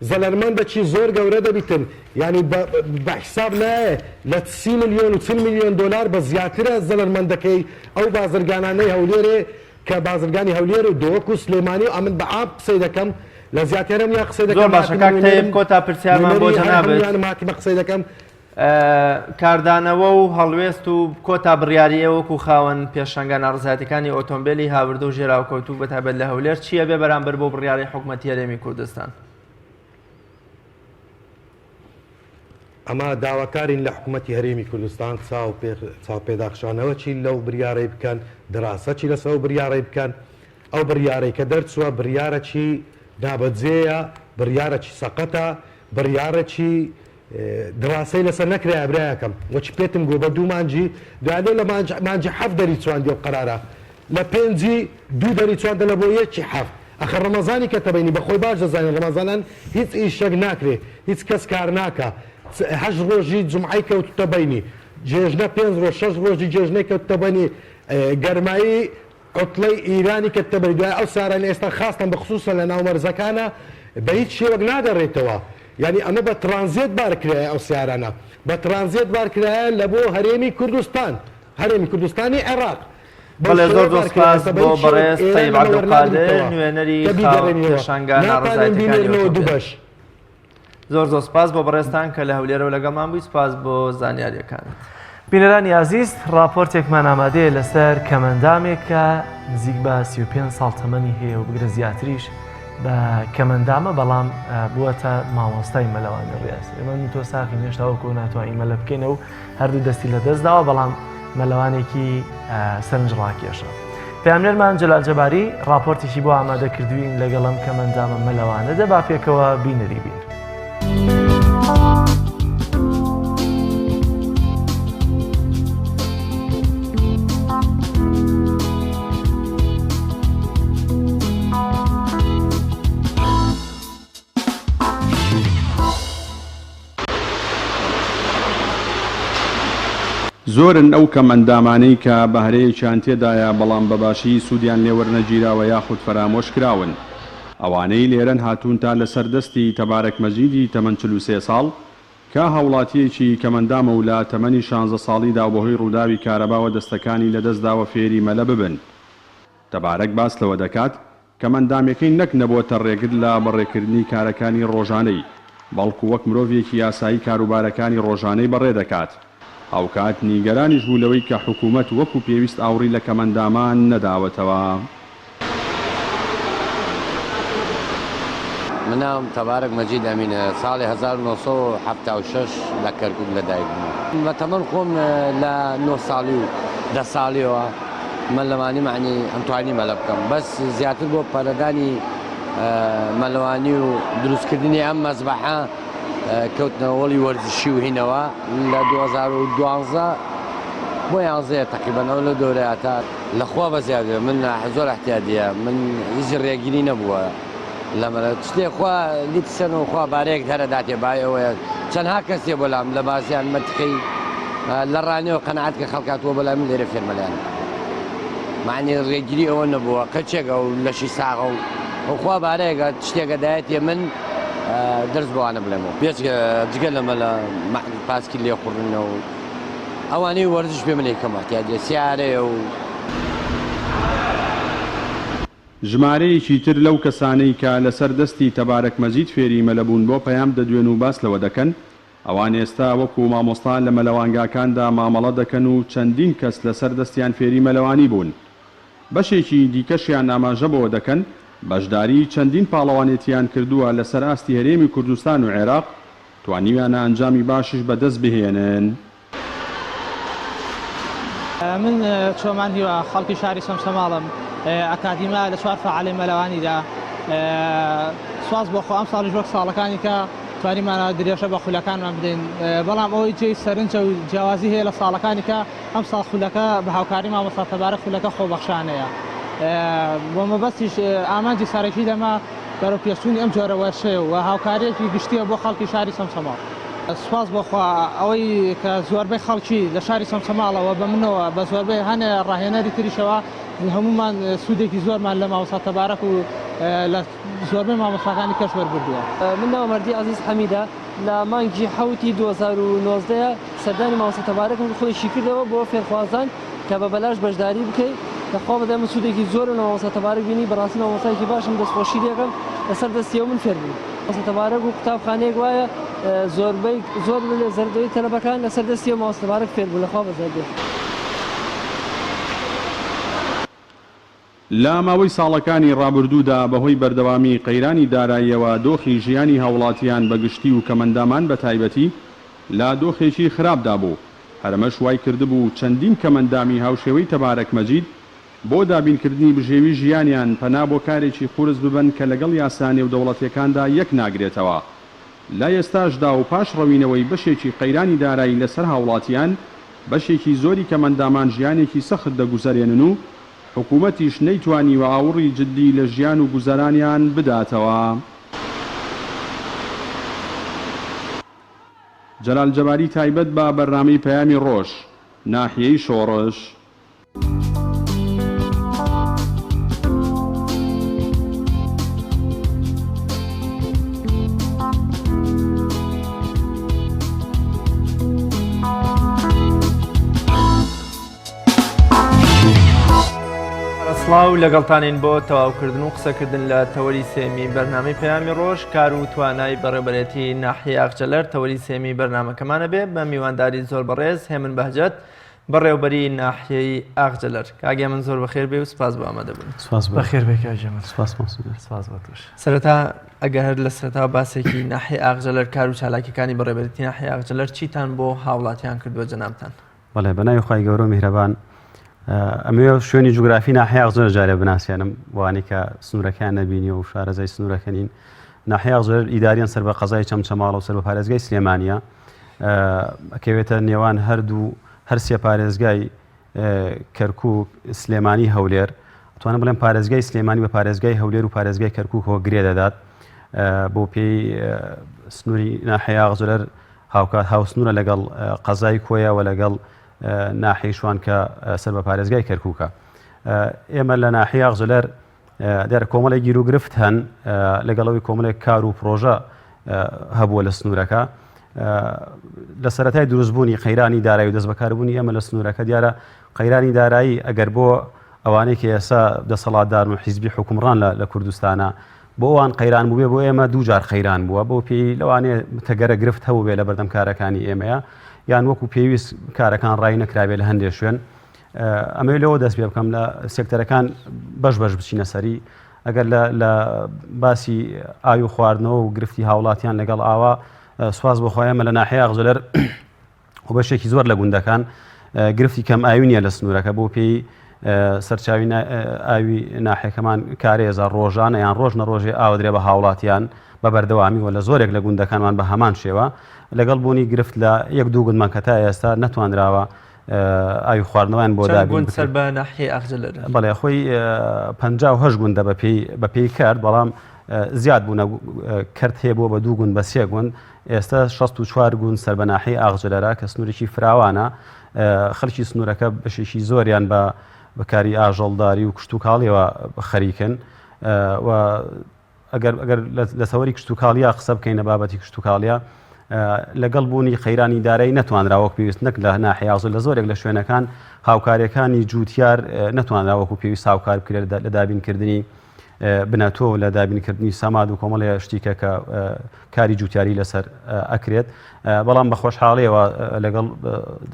زەلەرمەندەکی زۆر گەورە دەبیتن یانی بە بە حیساب نایە لە سی ملیۆن و 40 ملیۆن دۆلار بە زیاترە زەلەرمەندەکەی ئەو بازرگانانەی هەولێرێ کە بازرگانی هەولێر و دهۆک و سلێمانی و ئەمن بە عام قسەی دەکەم لە زیاتر هەمویان قسەی زۆر دەکەم باشە هاتمە کاک تەیب نوێنەرم کۆتا پرسیارمان بۆ نوێنەری هەر جەنابت هەمویانم هاتمە قسەی دەکەم. کاردانەوە و هەڵوێست و کۆتا بڕیاری ئێوە وەکو خاوەن پێشانگا ناڕەزایەتیەکانی ئۆتۆمبێلی هاوردە و ژێراوکەوتوو بەتایبەت لە هەولێر چییە بێ بەرامبەر بەو بڕیارەی حکومەتی هەرێمی کوردستان؟ ئەمە داواکارین لە حکومەتی هەرێمی کوردستان چاوپێداخشانەوە چی لەو بریارەی بکەن، دراسە چی لەسەر ئەو بریارەی بکەن، ئەو بریارەی کە دەرچووە بریارەکی نابەجێیە، بریارەکی سەقەتە، بریارەکی دڕاسەی لەسەر نەکرایە برایەکەم وەکی پێتم گۆ بە دوو مانگی دوای لۆ لە مانج مانگی حەفت دەری چواندی ئەو قەرارە لە پێنجی دوو دەری چواندە لە بۆ یەکی حەفت ئەخە ڕەمەزانی کە تەبەینی بە خۆی باش دەزانین ڕەمەزانان هیچ ئیشەک ناکرێ هیچ کەس کار ناکا هەشت ڕۆژی جومعەی کەوتتە بەینی جێژنە پێنج ڕۆژ شەش ڕۆژی جێژنەی کەوتتە بەنی گەرمایی عوتڵەی ئیرانی کە تەبەری دوای ئەو سارانە ئێستا خاستان بە خسوسەن لە ناو مەرزەکانە بە هیچ شێوەک ناگەڕێتەوە یانی ئەمە بە تڕانزێت بار کرایە ئەو سیارانە بە تڕانزێت بار کرایە لە بۆ هەرێمی کوردستان هەرێمی کوردستانی عێڕاق بەو بەڵێ زۆر شێوەیە زۆر بار کرایە سوپاس ئێستا بە بۆ هیچ شێوەک بەڕێز ئێران تەیب لەمە عەبدولقادر وەرناگریتەوە نوێنەری کە خاوەن بیگەڕێنینەوە پێشانگا ناتانین ناڕەزایەتیەکانی بینێرنەوە دوو ئۆتۆمبێل. بەش. زۆر زۆر سپاس بۆ بەڕێزتان کە لە هەولێرەوە لەگەڵمان بووی سپاس بۆ زانیاریەکانت. بینەرانی ئازیز ڕاپۆرتێکمان ئامادەیە لەسەر کەمەندامێک کە نزیک بە 35 ساڵ تەمەنی هەیە و بگرە زیاتریش بە کەمەندامە بەڵام بووەتە مامۆستای مەلەوانی ڕاز ئێمە من تۆ ساخین هێشتا وەکو ناتوانین مەلە بکەینەوە و هەردوو دەستی لە دەستداوە بەڵام مەلەوانێکی سەرنج ڕاکێشە. پەیامنێرمان جەلال جەباری ڕاپۆرتێکی بۆ ئامادە کردوین لەگەڵ ئەم کەمەندامە مەلەوانە دەبا پێکەوە بینەری بین. زۆرن ئەو کەمئەندامانەی کە بەهرەیەکیان تێدایە بەڵام بە باشی سوودیان لێ وەرنەگیراوە یاخود فەرامۆش کراون. ئەوانەی لێرەن هاتوون تا لەسەر دەستی تەبارەک مەجیدی تەمەن 43 ساڵ کە هاوڵاتییەکی کەمئەندامە و لە تەمەنی شانزە ساڵیدا و بەهۆی ڕووداوی کارەباوە دەستەکانی لەدەستداوە فێری مەلە ببن. تەبارەک باس لەوە دەکات، کەمئەندامیەکەی نەک نەبۆتە ڕێگر لە بەڕێکردنی کارەکانی ڕۆژانەی، بەڵکو وەک مرۆڤێکی ئاسایی کاروبارەکانی ڕۆژانەی بەڕێدەکات. هاوکات نیگەرانیش بوو لەوەی کە حکومەت وەکو پێویست ئاوڕی لە کەمئەندامان نەداوەتەوە. من ناوم تەبارەک مەجید ئەمینە، ساڵی 1976 لە کەرکوک لەدایک بووم. بە تەمەن خۆم لە نۆ ساڵی و دە ساڵیەوە مەلەوانی مەعنی ئەمتوانی مەلە بکەم بەس زیاتر بۆ پەرەدانی مەلەوانی و دروستکردنی ئەم مەزبەحە کەوتنە هۆڵی وەرزشی و هینەوە لە 2012 بۆ یانزەیە تقریبا ئەو لە دەورەیە تا لەخوا بەزیاد بێ من زۆر احتیادیە من هیچ ڕێگری نەبووە. لە مەلا شتێ خوا لیت سەن و خوا بارەیەک هەرە داتێ بای ئەوەیە چەندها کەسێ بۆ لام لە بازیان مەتقی لە ڕانیەوە قەناعەت کە خەڵک هاتووە بۆ لای من لێرە فێر مەلایان معنی ڕێگری ئەوە نەبووە کەچێک ئەو لەشی ساغە و خوا بارەیەکە شتێکە دایەتێ من دەرس بۆوانە بڵێمەوە بێجگە جگە لەمە لە پاسکی لێخوڕینە و ئەوانەی وەرزش پێ من یەکەم احتیاجە سیارەیە و ژمارەیەکی تر لەو کەسانەی کە لەسەر دەستی تەبارەک مەجید فێری مەلە بوون بۆ پەیام دەدوێن و باس لەوە دەکەن ئەوان ئێستا وەکو مامۆستا لە مەلەوانگاکاندا مامەڵە دەکەن و چەندین کەس لەسەر دەستیان فێری مەلەوانی بوون. بەشێکی دیکەشیان ئاماژە بەوە دەکەن بەشداری چەندین پاڵەوانێتییان کردووە لەسەر ئاستی هەرێمی کوردستان و عێراق، توانیویانە ئەنجامی باشیش بەدەست بهێنن. من چۆمان هیوا خەڵکی شاری چەمچەماڵم ئەکادیما لە چوار فەعالی مەلەوانیدا سواز بۆ خۆ ئەم ساڵیش وەک ساڵەکانی کە توانیمانە درێژە بە خولەکانمان بدەین بەڵام ئەوەی جێی سەرنجە و جیاوازی هەیە لە ساڵەکانی کە ئەم ساڵ خولەکە بە هاوکاری مامۆستا تەبارە خولەکە خۆبەخشانەیە بۆ مەبەستیش ئامانجی سەرەکی لەمە بەرەو پێشچوونی ئەم جۆرە وەرشەیە و هاوکارییەکی گشتییە بۆ خەڵکی شاری چەمچەماڵ. سوپاس بۆ خوا ئەوەی کە زۆربەی خەڵکی لە شاری چەمچەماڵەوە بە منەوە بە زۆربەی هەنێ ڕاهێنەری تریشەوە هەموومان سوودێکی زۆرمان لە مامۆستا تەبارەک و لە زۆربەی مامۆستاکانی کەش وەرگردووە. من ناوم مەردی عەزیز حەمیدە، لە مانگی حەوتی 2019 سەردانی مامۆستا تەبارەکم کرد خۆی شیکردەوە بۆ فێرخوازان کە بە بەلاش بەشداری بکەی لەخوا بەدای من سوودێکی زۆرم لە مامۆستا تەبارەک بینی بەڕاستی مامۆستایەکی باشم دەستخۆشی لێکەم لەسەر دەستی ئەو من فێر بووم. مامۆستا تەبارەک و قوتابخانەیەک وایە زۆربەی زۆر لە زەردەی تەلەبەکان لەسەر دەستی ئەو مامۆستا تەبارەک فێر بوون لەخوا بەزیاد بێت. لە ماوەی ساڵەکانی ڕابردوودا بەهۆی بەردەوامی قەیرانی داراییەوە دۆخی ژیانی هاوڵاتیان بە گشتی و کەمەندامان بە تایبەتی لە دۆخێکی خراپدا بوو، هەرئەمەش وای کردبوو چەندین کەمەندامی هاوشێوەی تەبارەک مەجید بۆ دابینکردنی بژێوی ژیانیان پەنا بۆ کارێکی قورس ببەن کە لەگەڵ یاسا نێودەوڵەتیەکاندا یەک ناگرێتەوە. لە ئێستاشدا و پاش ڕەوینەوەی بەشێکی قەیرانی دارایی لەسەر هاوڵاتیان، بەشێکی زۆری کەمەندامان ژیانێکی سەخت دەگوزەرێنن و حکومەتیش نەیتوانیوە ئاوڕی جددی لە ژیان و گوزەرانیان بداتەوە. جەلال جەباری تایبەت بە بەرنامەی پەیامی ڕۆژ، ناحیەی شۆڕش. سڵاو لەگەڵتانین بۆ تەواوکردن و قسەکردن لە تەوەری سێمی بەرنامەی پەیامی ڕۆژ کار و توانای بەڕێوبەرێتی ناحیە ئاخجەلەر تەوەری سێمی بەرنامەکەمانە بێ بە میوانداری زۆر بەڕێز هێمن بەهجەت بەڕێوبەری ناحیەی ئاخجەلەر کاک هێمن زۆر بەخێر بێ و سپاس بۆ ئامادەبوون. سپاس بۆ بەخێر بێ کاک هێمن. سپاس مامۆستا. سپاس بۆ تۆش. سەرەتا ئەگەر هەر لە سەرەتاوە باسێکی ناحیەی ئاخجەلەر کار و چالاکیەکانی بەڕێوبەرێتی ناحیەی ئاخجەلەر چیتان بۆ هاوڵاتیان کردووە جەنابتان؟ بەڵێ بە ناوی خوای گەورە و میهرەبان ئەمەوێ شوێنی جوگرافی ناحیە ئاخجەلەر جارێ بناسێنم بۆوانەی کە سنوورەکەیان نەبینیوە و شارەزای سنوورەکە نین ناحیە ئاخجەلەر ئیداریان سەر بە قەزای چەمچەماڵە و سەر بە پارێزگای سلێمانیە ئەکەوێتە نێوان هەردوو هەر سێ پارێزگای کەرکک سلێمانی هەولێر توانم بڵێم پارێزگای سلێمانی بە پارێزگای هەولێر و پارێزگای کەرکک گرێ دەدات بۆ پێی سنووری ناحیە ئاغجەلەر هاوکات هاوسنوورە لەگەڵ قەزای کۆیە و لەگەڵ ناحیەی شوان کە سەر بە پارێزگای کەرکووکە. ئێمە لە ناحیەی ئاغجەلەر دیارە کۆمەڵێک گیروگرفت هەن لەگەڵ ئەوەی کۆمەڵێک کار و پرۆژە هەبووە لە سنوورەکە لە سەرەتای دروستبوونی قەیرانی دارایی و دەستبەکاربوونی ئێمە لە سنوورەکە دیارە قەیرانی دارایی ئەگەر بۆ ئەوانەی کە ئێستا دەسەڵاتدارن و حیزبی حوکمڕان لە کوردستانە بۆ ئەوان قەیران بووبێ بۆ ئێمە دووجار قەیران بووە بۆ پێی لەوانەیە تەگەرە گرفت هەبووبێ لە بەردەم کارەکانی ئێمەیە یان وەکو پێویست کارەکان ڕای نەکرابێ لە هەندێک شوێن ئەمەوێ لەوە دەست پێ بکەم لە سێکتەرەکان بەش بەش بچینە سەری ئەگەر لە باسی ئاوی و خواردنەوە و گرفتی هاوڵاتیان لەگەڵ ئاوا سواز بۆ خۆیانمە لە ناحیە ئاغجەلەر و بەشێکی زۆر لە گوندەکان گرفتی کەم ئاوی نییە لە سنوورەکە بۆ پێی سەرچاوی ئاوی ناحەکەمان کارێزە ڕۆژانە یان ڕۆژ نە ڕۆژێ ئاودرێ بە هاوڵاتیان بە بەردەوامی و لە زۆرێک لە گوندەکانمان بە هەمان شێوە لەگەڵ بوونی گرفت لە یەک دوو گوندمان کە تا ئێستا نەتوانراوە ئاوی خواردنەوەیان بۆ دابین گوند سەر بە ناحیەی ئاغجەلەرن؟ بەڵێ خۆی 58 گوندە بە پێی بە پێی کرد بەڵام. زیاد بوونە کەرت هەیە بووە بە دوو گوند بە سێ گوند ئێستا 64 گوند سەر بە ناحیەی ئاغجەلەرە کە سنوورێکی فراوانە خەڵکی سنوورەکە بەشێکی زۆریان بە بەکاری ئاژەڵداری و کشتتوکاڵیەوە خەریکن و ئەگەر ئەگەر لە تەوەری کشتتوکاڵیا قسە بکەین لە بابەتی کشتتوکاڵیا لەگەڵ بوونی قەیرانی دارایی نەتوانرا وەک پێویست نەک لە ناحیازە لە زۆرێک لە شوێنەکان هاوکاریەکانی جووتیار نەتوانرا وەکو پێویست هاوکار بکرێت لە دابینکردنی بنەتۆ لە دابینکردنی سەماد و کۆمەڵێ شتیکە کە کاری جوتیاری لەسەر ئەکرێت بەڵام بە خۆشحاڵیەوە لەگەڵ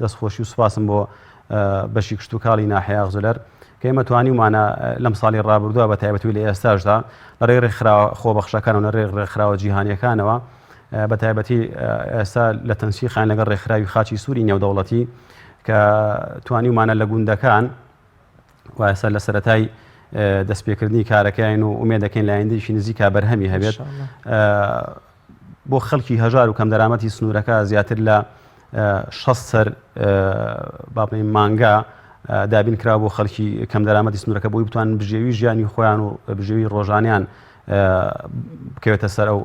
دەستخۆشی و سوپاسم بۆ بەشی کشتتوکاڵی ناحیە ئاغجەلەر کە ئێمە توانیومانە لەم ساڵی ڕابردووە بە تایبەتی لە ئێستاشدا لە ڕێی ڕێکخراوە خۆبەخشەکان و لە ڕێی ڕێکخراوە جیهانیەکانەوە بە تایبەتی ئێستا لە تەنسیقان لەگەڵ ڕێکخراوی خاچی سووری نێودەوڵەتی کە توانیومانە لە گوندەکان و ئێستا لە سەرەتای دەستپێکردنی کارەکەین و ئومێد دەکەین لە ئایندەیەکی نزیکا بەرهەمی هەبێت بۆ خەڵکی هەژار و کەمدەرامەتی سنوورەکە زیاتر لە 6 سەر با بڵێین مانگا دابین کرا بۆ خەڵکی کەمدەرامەتی سنوورەکە بۆی بتوانن بژێوی ژیانی خۆیان و بژێوی ڕۆژانیان بکەوێتە سەر ئەو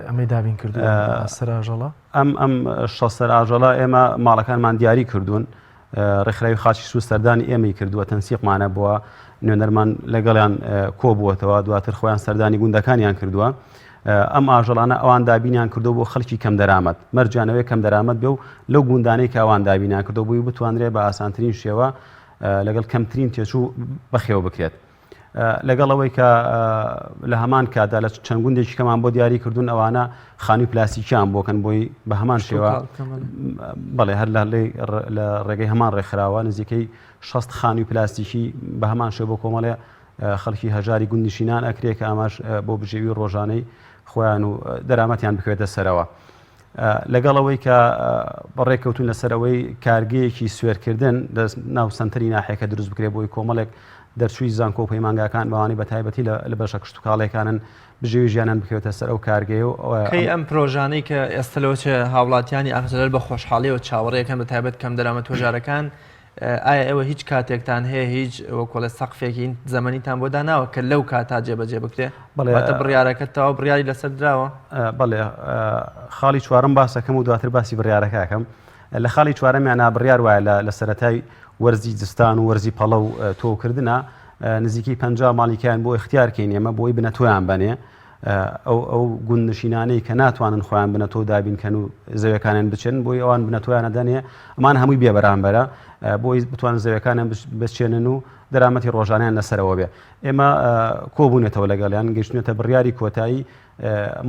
ئەمەی دابین کردو سەراژەڵە ئەم ئەم 6 سەر ئاژەڵە ئێمە ماڵەکانمان دیاری کردوون ڕێکخراوی خاچی سوور سەردانی ئێمەی کردووە، تەنسیقمانە بووە، نوێنەرمان لەگەڵیان کۆبووەتەوە، دواتر خۆیان سەردانی گوندەکانیان کردووە. ئەم ئاژەڵانە ئەوان دابینیان کردو بۆ خەڵکی کەمدەرامەت، مەرجیان ئەوەیە کەمدەرامەت بێ و لەو گوندانەی کە ئەوان دابینیان کردووە بۆی بتوانرێ بە ئاسانترین شێوە لەگەڵ کەمترین تێچوو بەخێو بکرێت. لەگەڵ ئەوەی کە لە هەمان کاتدا لە چەند گوندێکی کەمان بۆ دیاری کردوون ئەوانە خانووی پلاستیکیان بۆکەن بۆی بە هەمان شێوە بەڵێ هەر لە ڕێگەی هەمان ڕێکخراوە نزیکەی 6 خانووی پلاستیکی بە هەمان شێوە بۆ کۆمەڵێ خەڵکی هەژاری گوندنشینان ئەکرێ کە ئاماش بۆ بژێوی ڕۆژانەی خۆیان و دەرامەتیان بکەوێتە سەرەوە. لەگەڵ ئەوەی کە بەڕێککەوتون لەسەر ئەوەی کارگەیەکی سوێرکردن لە ناو سەنتەری ناحیەکە دروست بکرێت بۆی کۆمەڵێک دەرچووی زانکۆ و پەیمانگاکان بەوانەی بە تایبەتی لە بەشە کشتوکاڵیەکانن بژێوی ژیانیان بکەوێتە سەر ئەو کارگەیە و کەی ئەم پرۆژانەی کە ئێستا لەوە چێ هاوڵاتیانی ئاغجەلەر بە خۆشحاڵیەوە چاوەڕێکەن بە تایبەت کەمدەرامەت هەژارەکان ئایا ئێوە هیچ کاتێکتان هەیە هیچ وەکۆڵێ سەقفێکی زەمەنیتان بۆ داناوە کە لەو کاتا جێبەجێ بکرێ بەڵێ بڕیارەکە تەواو بڕیاری لەسەر دراوە؟ بەڵێ خاڵی چوارەم باسەکەم و دواتر باسی بڕیارەکەکەم لە خاڵی چوارەمیانە بڕیار وایە لە سەرەتای وەرزی زستان و وەرزی پەڵە و تۆوکردنە نزیکەی 50 ماڵیکیان بۆ اختیار کەین ئێمە بۆی بنەتۆیان بەنێ ئەو ئەو گوندنشینانەی کە ناتوانن خۆیان بنەتۆ دابین کەن و زەویەکانیان بچێنن بۆی ئەوان بنەتۆیانە دەنێ ئەمان هەمووی بێ بەرامبەرە بۆی بتوانن زەویەکانیان بچێنن و دەرامەتی ڕۆژانیان لەسەرەوە بێ ئێمە کۆبوونێتەوە لەگەڵیان گەشتنێتە بڕیاری کۆتایی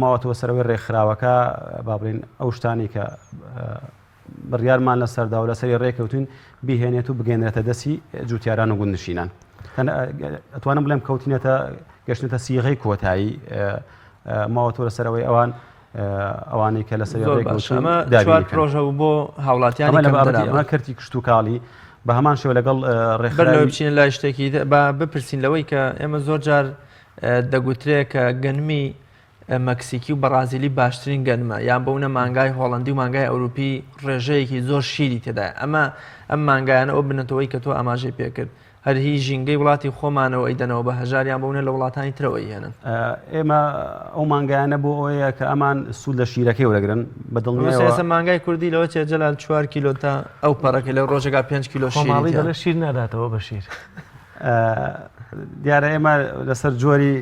ماوەتەوە سەرەوەی ڕێکخراوەکە با بڵێن ئەو شتانی کە بڕیارمان لەسەردا و لەسەری ڕێکەوتوین بیهێنێت و بگەێنرێتە دەستی جوتیاران و گوندنشینان ئەتوانم بڵێم کەوتینەتە گەشتنەتە سیغەی کۆتایی ماوەتەوە لەسەرەوەی ئەوان ئەوانەی کە لەسەر پرۆژە بۆ هاوڵاتیان لە کەرتی کشتتوکاڵی بە هەمان شێوە لەگەڵ ڕێکخراوی بچین لای شتێکی با بپرسین لەوەی کە ئێمە زۆر جار دەگوترێ کە گەنمی مەکسیکی و بەڕازیلی باشترین گەنمە یان بەونە مانگای هۆڵندی و مانگای ئەوروپی ڕێژەیەکی زۆر شیری تێدایە ئەمە ئەم مانگایانە ئەو بنەتەوەی کە تۆ ئاماژەی پێکرد هەر هی ژینگەی وڵاتی خۆمانەوە ئەیدەنەوە بە هەژار یان بەونە لە وڵاتانی ترەوە ئەیهێنن؟ ئێمە ئەو مانگایانە بۆ ئەوەیە کە ئەمان سوود لە شیرەکەی وەرەگرن بە دڵنیایەوە ئێستا مانگای کوردی لەوە چێ جەلال چوار کیلۆ تا ئەو پەڕەکە لە ڕۆژێکا پێنج کیلۆ شیری خۆماڵی دەڵێ شیر ناداتەوە بە شیر. دیارە ئێمە لەسەر جۆری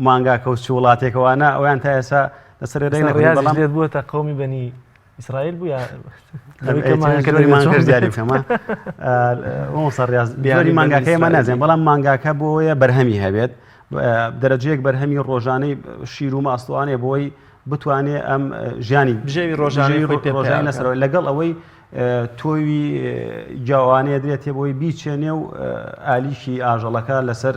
مانگاکە و چ وڵاتێکەوانە ئەویان تا ئێستا لەسەر ڕێ نەکردووە لێت بووە تا قەومی بەنی ئیسرائیل بوو یا جۆری مانگاکە ئێمە نازانین بەڵام مانگاکە بۆیە بەرهەمی هەبێت دەرەجەیەک بەرهەمی ڕۆژانەی شیر و ماستوانێ بۆی بتوانێ ئەم ژیانی بژێوی ڕۆژانەی خۆی پێ ڕۆژانە لەسەرەوە لەگەڵ ئەوەی تۆوی جاوانەیە درێتێ بۆی بیچێنێ و ئالیکی ئاژەڵەکە لەسەر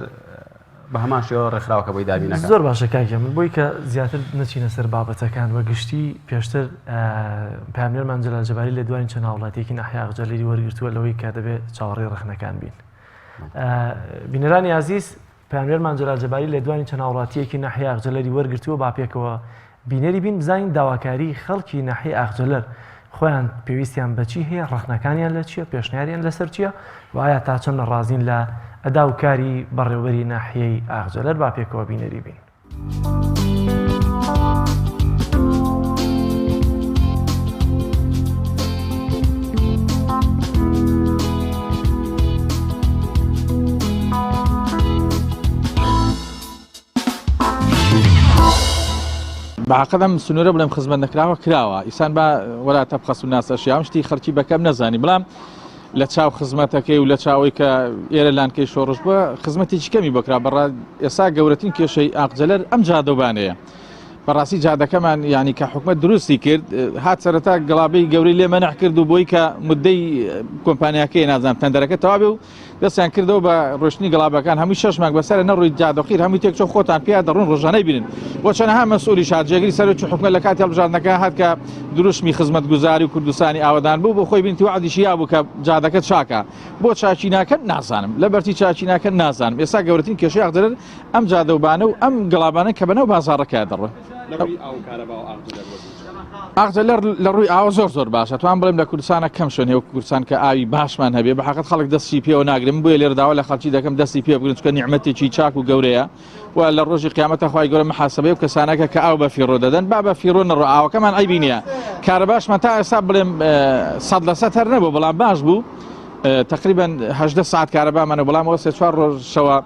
بە هەمان شێوە ڕێکخراوەکە بۆی دابین ئەکات. زۆر باشە کاک هێمن بۆی کە زیاتر نەچینە سەر بابەتەکان بە گشتی پێشتر پەیامنێرمان جەلال جەباری لێدوانی چەند هاوڵاتیەکی ناحیە ئاغجەلەری وەرگرتووە لەوەی کە دەبێت چاوەڕێی ڕەخنەکان بین. بینەرانی ئازیز پەیامنێرمان جەلال جەباری لێدوانی چەند هاوڵاتییەکی ناحیەی ئاغجەلەری وەرگرتووە، با پێکەوە بینەری بین بزانین داواکاریی خەڵکی ناحیەی ئاغجەلەر خۆیان پێویستیان بە چی هەیە، ڕەخنەکانیان لە چییە، پێشنیاریان لەسەر چییە و ئایا تا چەند ڕازین لە ئەدا و کاری بەڕێوەبەری ناحیەی ئاغجەلەر، با پێکەوە بینەری بین. بە حەقت ئەم سنوورە بڵێم خزمەت نەکراوە کراوە ئیسان با وەلا تەبخەس و ناس ئەشیا ئەم شتی خەڵکی بەکەم نەزانی بەڵام لە چاو خزمەتەکەی و لە چاوەی کە ئێرە لانکەی شۆڕش بووە خزمەتێکی کەمی بۆ کرا بەڕا ئێستا گەورەترین کێشەی ئاقجەلەر ئەم جادەوبانەیە بەڕاستی جادەکەمان یعنی کە حکومت دروستی کرد هات سەرەتا گڵابەی گەورەی لێ مەنع کرد و بۆی کە مدەی کۆمپانیاکەی نازانم تەندەرەکە تەواوێ و دەستیان کردەوە بە ڕۆشتنی گڵابەکان هەمووی شەش مانگ بەسەر نەڕووی جادەقیر هەمووی تێکچۆ خۆتان پیا دەڕون ڕۆژانەی بینن بۆ چەنەها مەسئولی شار جێگری سەرۆکی حکومەت لە کاتی هەڵبژاردنەکە هات کە دروشمی خزمەتگوزاری و کوردستانی ئاوەدان بوو بۆ خۆی بینتی وعدیشی یابوو کە جادەکە چاکە بۆ چاکی ناکەن نازانم لە بەرچی چاکی ناکەن نازانم ئێستا گەورەترین کێشەی ئاغجەلەر ئەم جادەوبانە و ئەم گڵابانە کە بەناو بازاڕەکە دەڕۆن. لە ڕووی ئاو و کارەبا و ئاغجەلەر وەزعی چۆنە؟ ئاغجەلەر لە ڕووی ئاوە زۆر زۆر باشە توان بڵێم لە کوردستانە کەم شوێن هەیە وەکو کوردستان کە ئاوی باشمان هەبێ بە حەقت خەڵک دەستی پێوە ناگرن من بۆیە لێرە داوا لە خەڵکی دەکەم دەستی پێ بگرن چونکە نیعمەتێکی چاک و گەورەیە و لە ڕۆژی قیامەتە خوای گەورە محاسبەی ئەو کەسانەکە کە ئاو بە فیڕۆ دەدەن با بە فیڕۆ نەڕۆ ئاوەکەمان عەیبی نییە کارەباشمان تا ئێستا بڵێم 100% هەر نەبوو بەڵام باش بوو تقریبا 18 ساعت کارەبامانە بەڵام ئەوە سێ چوار ڕۆژ شەوە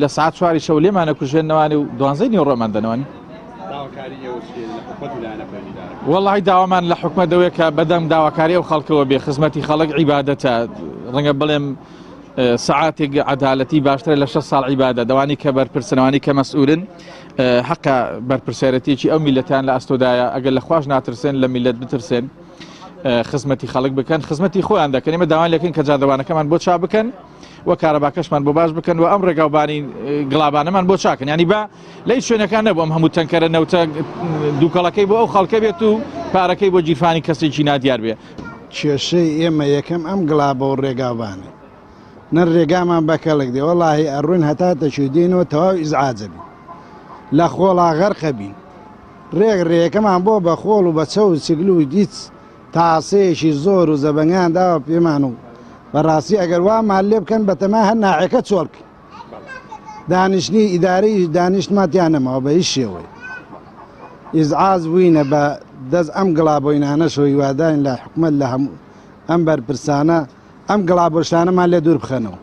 لە سەعات چواری شەو لێمانە کوژێنەوانی و دوانزەی نیوەڕۆمان دەنەوانی. داواکاری ئێوە چییە لە حکومەت و لایەنە پەیوەندیدارەکان؟ وەڵاهی داوامان لە حکومەت ئەوەیە کە بەدەم داواکاری ئەو خەڵکەوە بێ خزمەتی خەڵک عیبادەتە ڕەنگە بڵێم سەعاتێک عەدالەتی باشترە لە 6 ساڵ عیبادە دەوانی کە بەرپرسن ئەوانی کە مەسئولن حەقە بەرپرسیارەتیەکی ئەو میلەتیان لە ئەستۆدایە ئەگەر لە خواش ناترسێن لە میلەت بترسێن خزمەتی خەڵک بکەن خزمەتی خۆیان دەکەن ئێمە داوان لەکەن کە جادەوانەکەمان بۆ چا بکەن و کارەباکەشمان بۆ باش بکەن و ئەم ڕێگاوبانی گڵابانەمان بۆ چاکن ینی با لە هیچ شوێنەکان نەبوو ئەم هەموو تەنکەرە نەوتە دووکەڵەکەی بۆ ئەو خەڵکە بێت و پارەکەی بۆ گیرفانی کەسێکی نادیار بێ. کێشەی ئێمە یەکەم ئەم گڵابە و ڕێگاوبانە نە ڕێگامان بە کەڵک دێ وەڵاهی ئەڕۆین هەتا تەکێ دێینەوە تەواو ئیزعاجە بین لە خۆڵا غەرقە بین ڕێک ڕێیەکەمان بۆ بە خۆڵ و بە چەو و چگل و هیچ تاسەیەکی زۆر و زەبەنگیان داوە پێمان و بەڕاستی ئەگەر وامان لێ بکەن بەتەما هەر ناحیەکە چۆڵ بکەین دانیشتنی ئیدارەی دانیشتمان تیا نەماوە بە هیچ شێوەی ئیزعاز بووینە بە دەست ئەم گڵابۆینانەشەوە هیوادارین لە حکومەت لە هەموو ئەم بەرپرسانە ئەم گڵابۆشتانەمان لێ دوور بخەنەوە.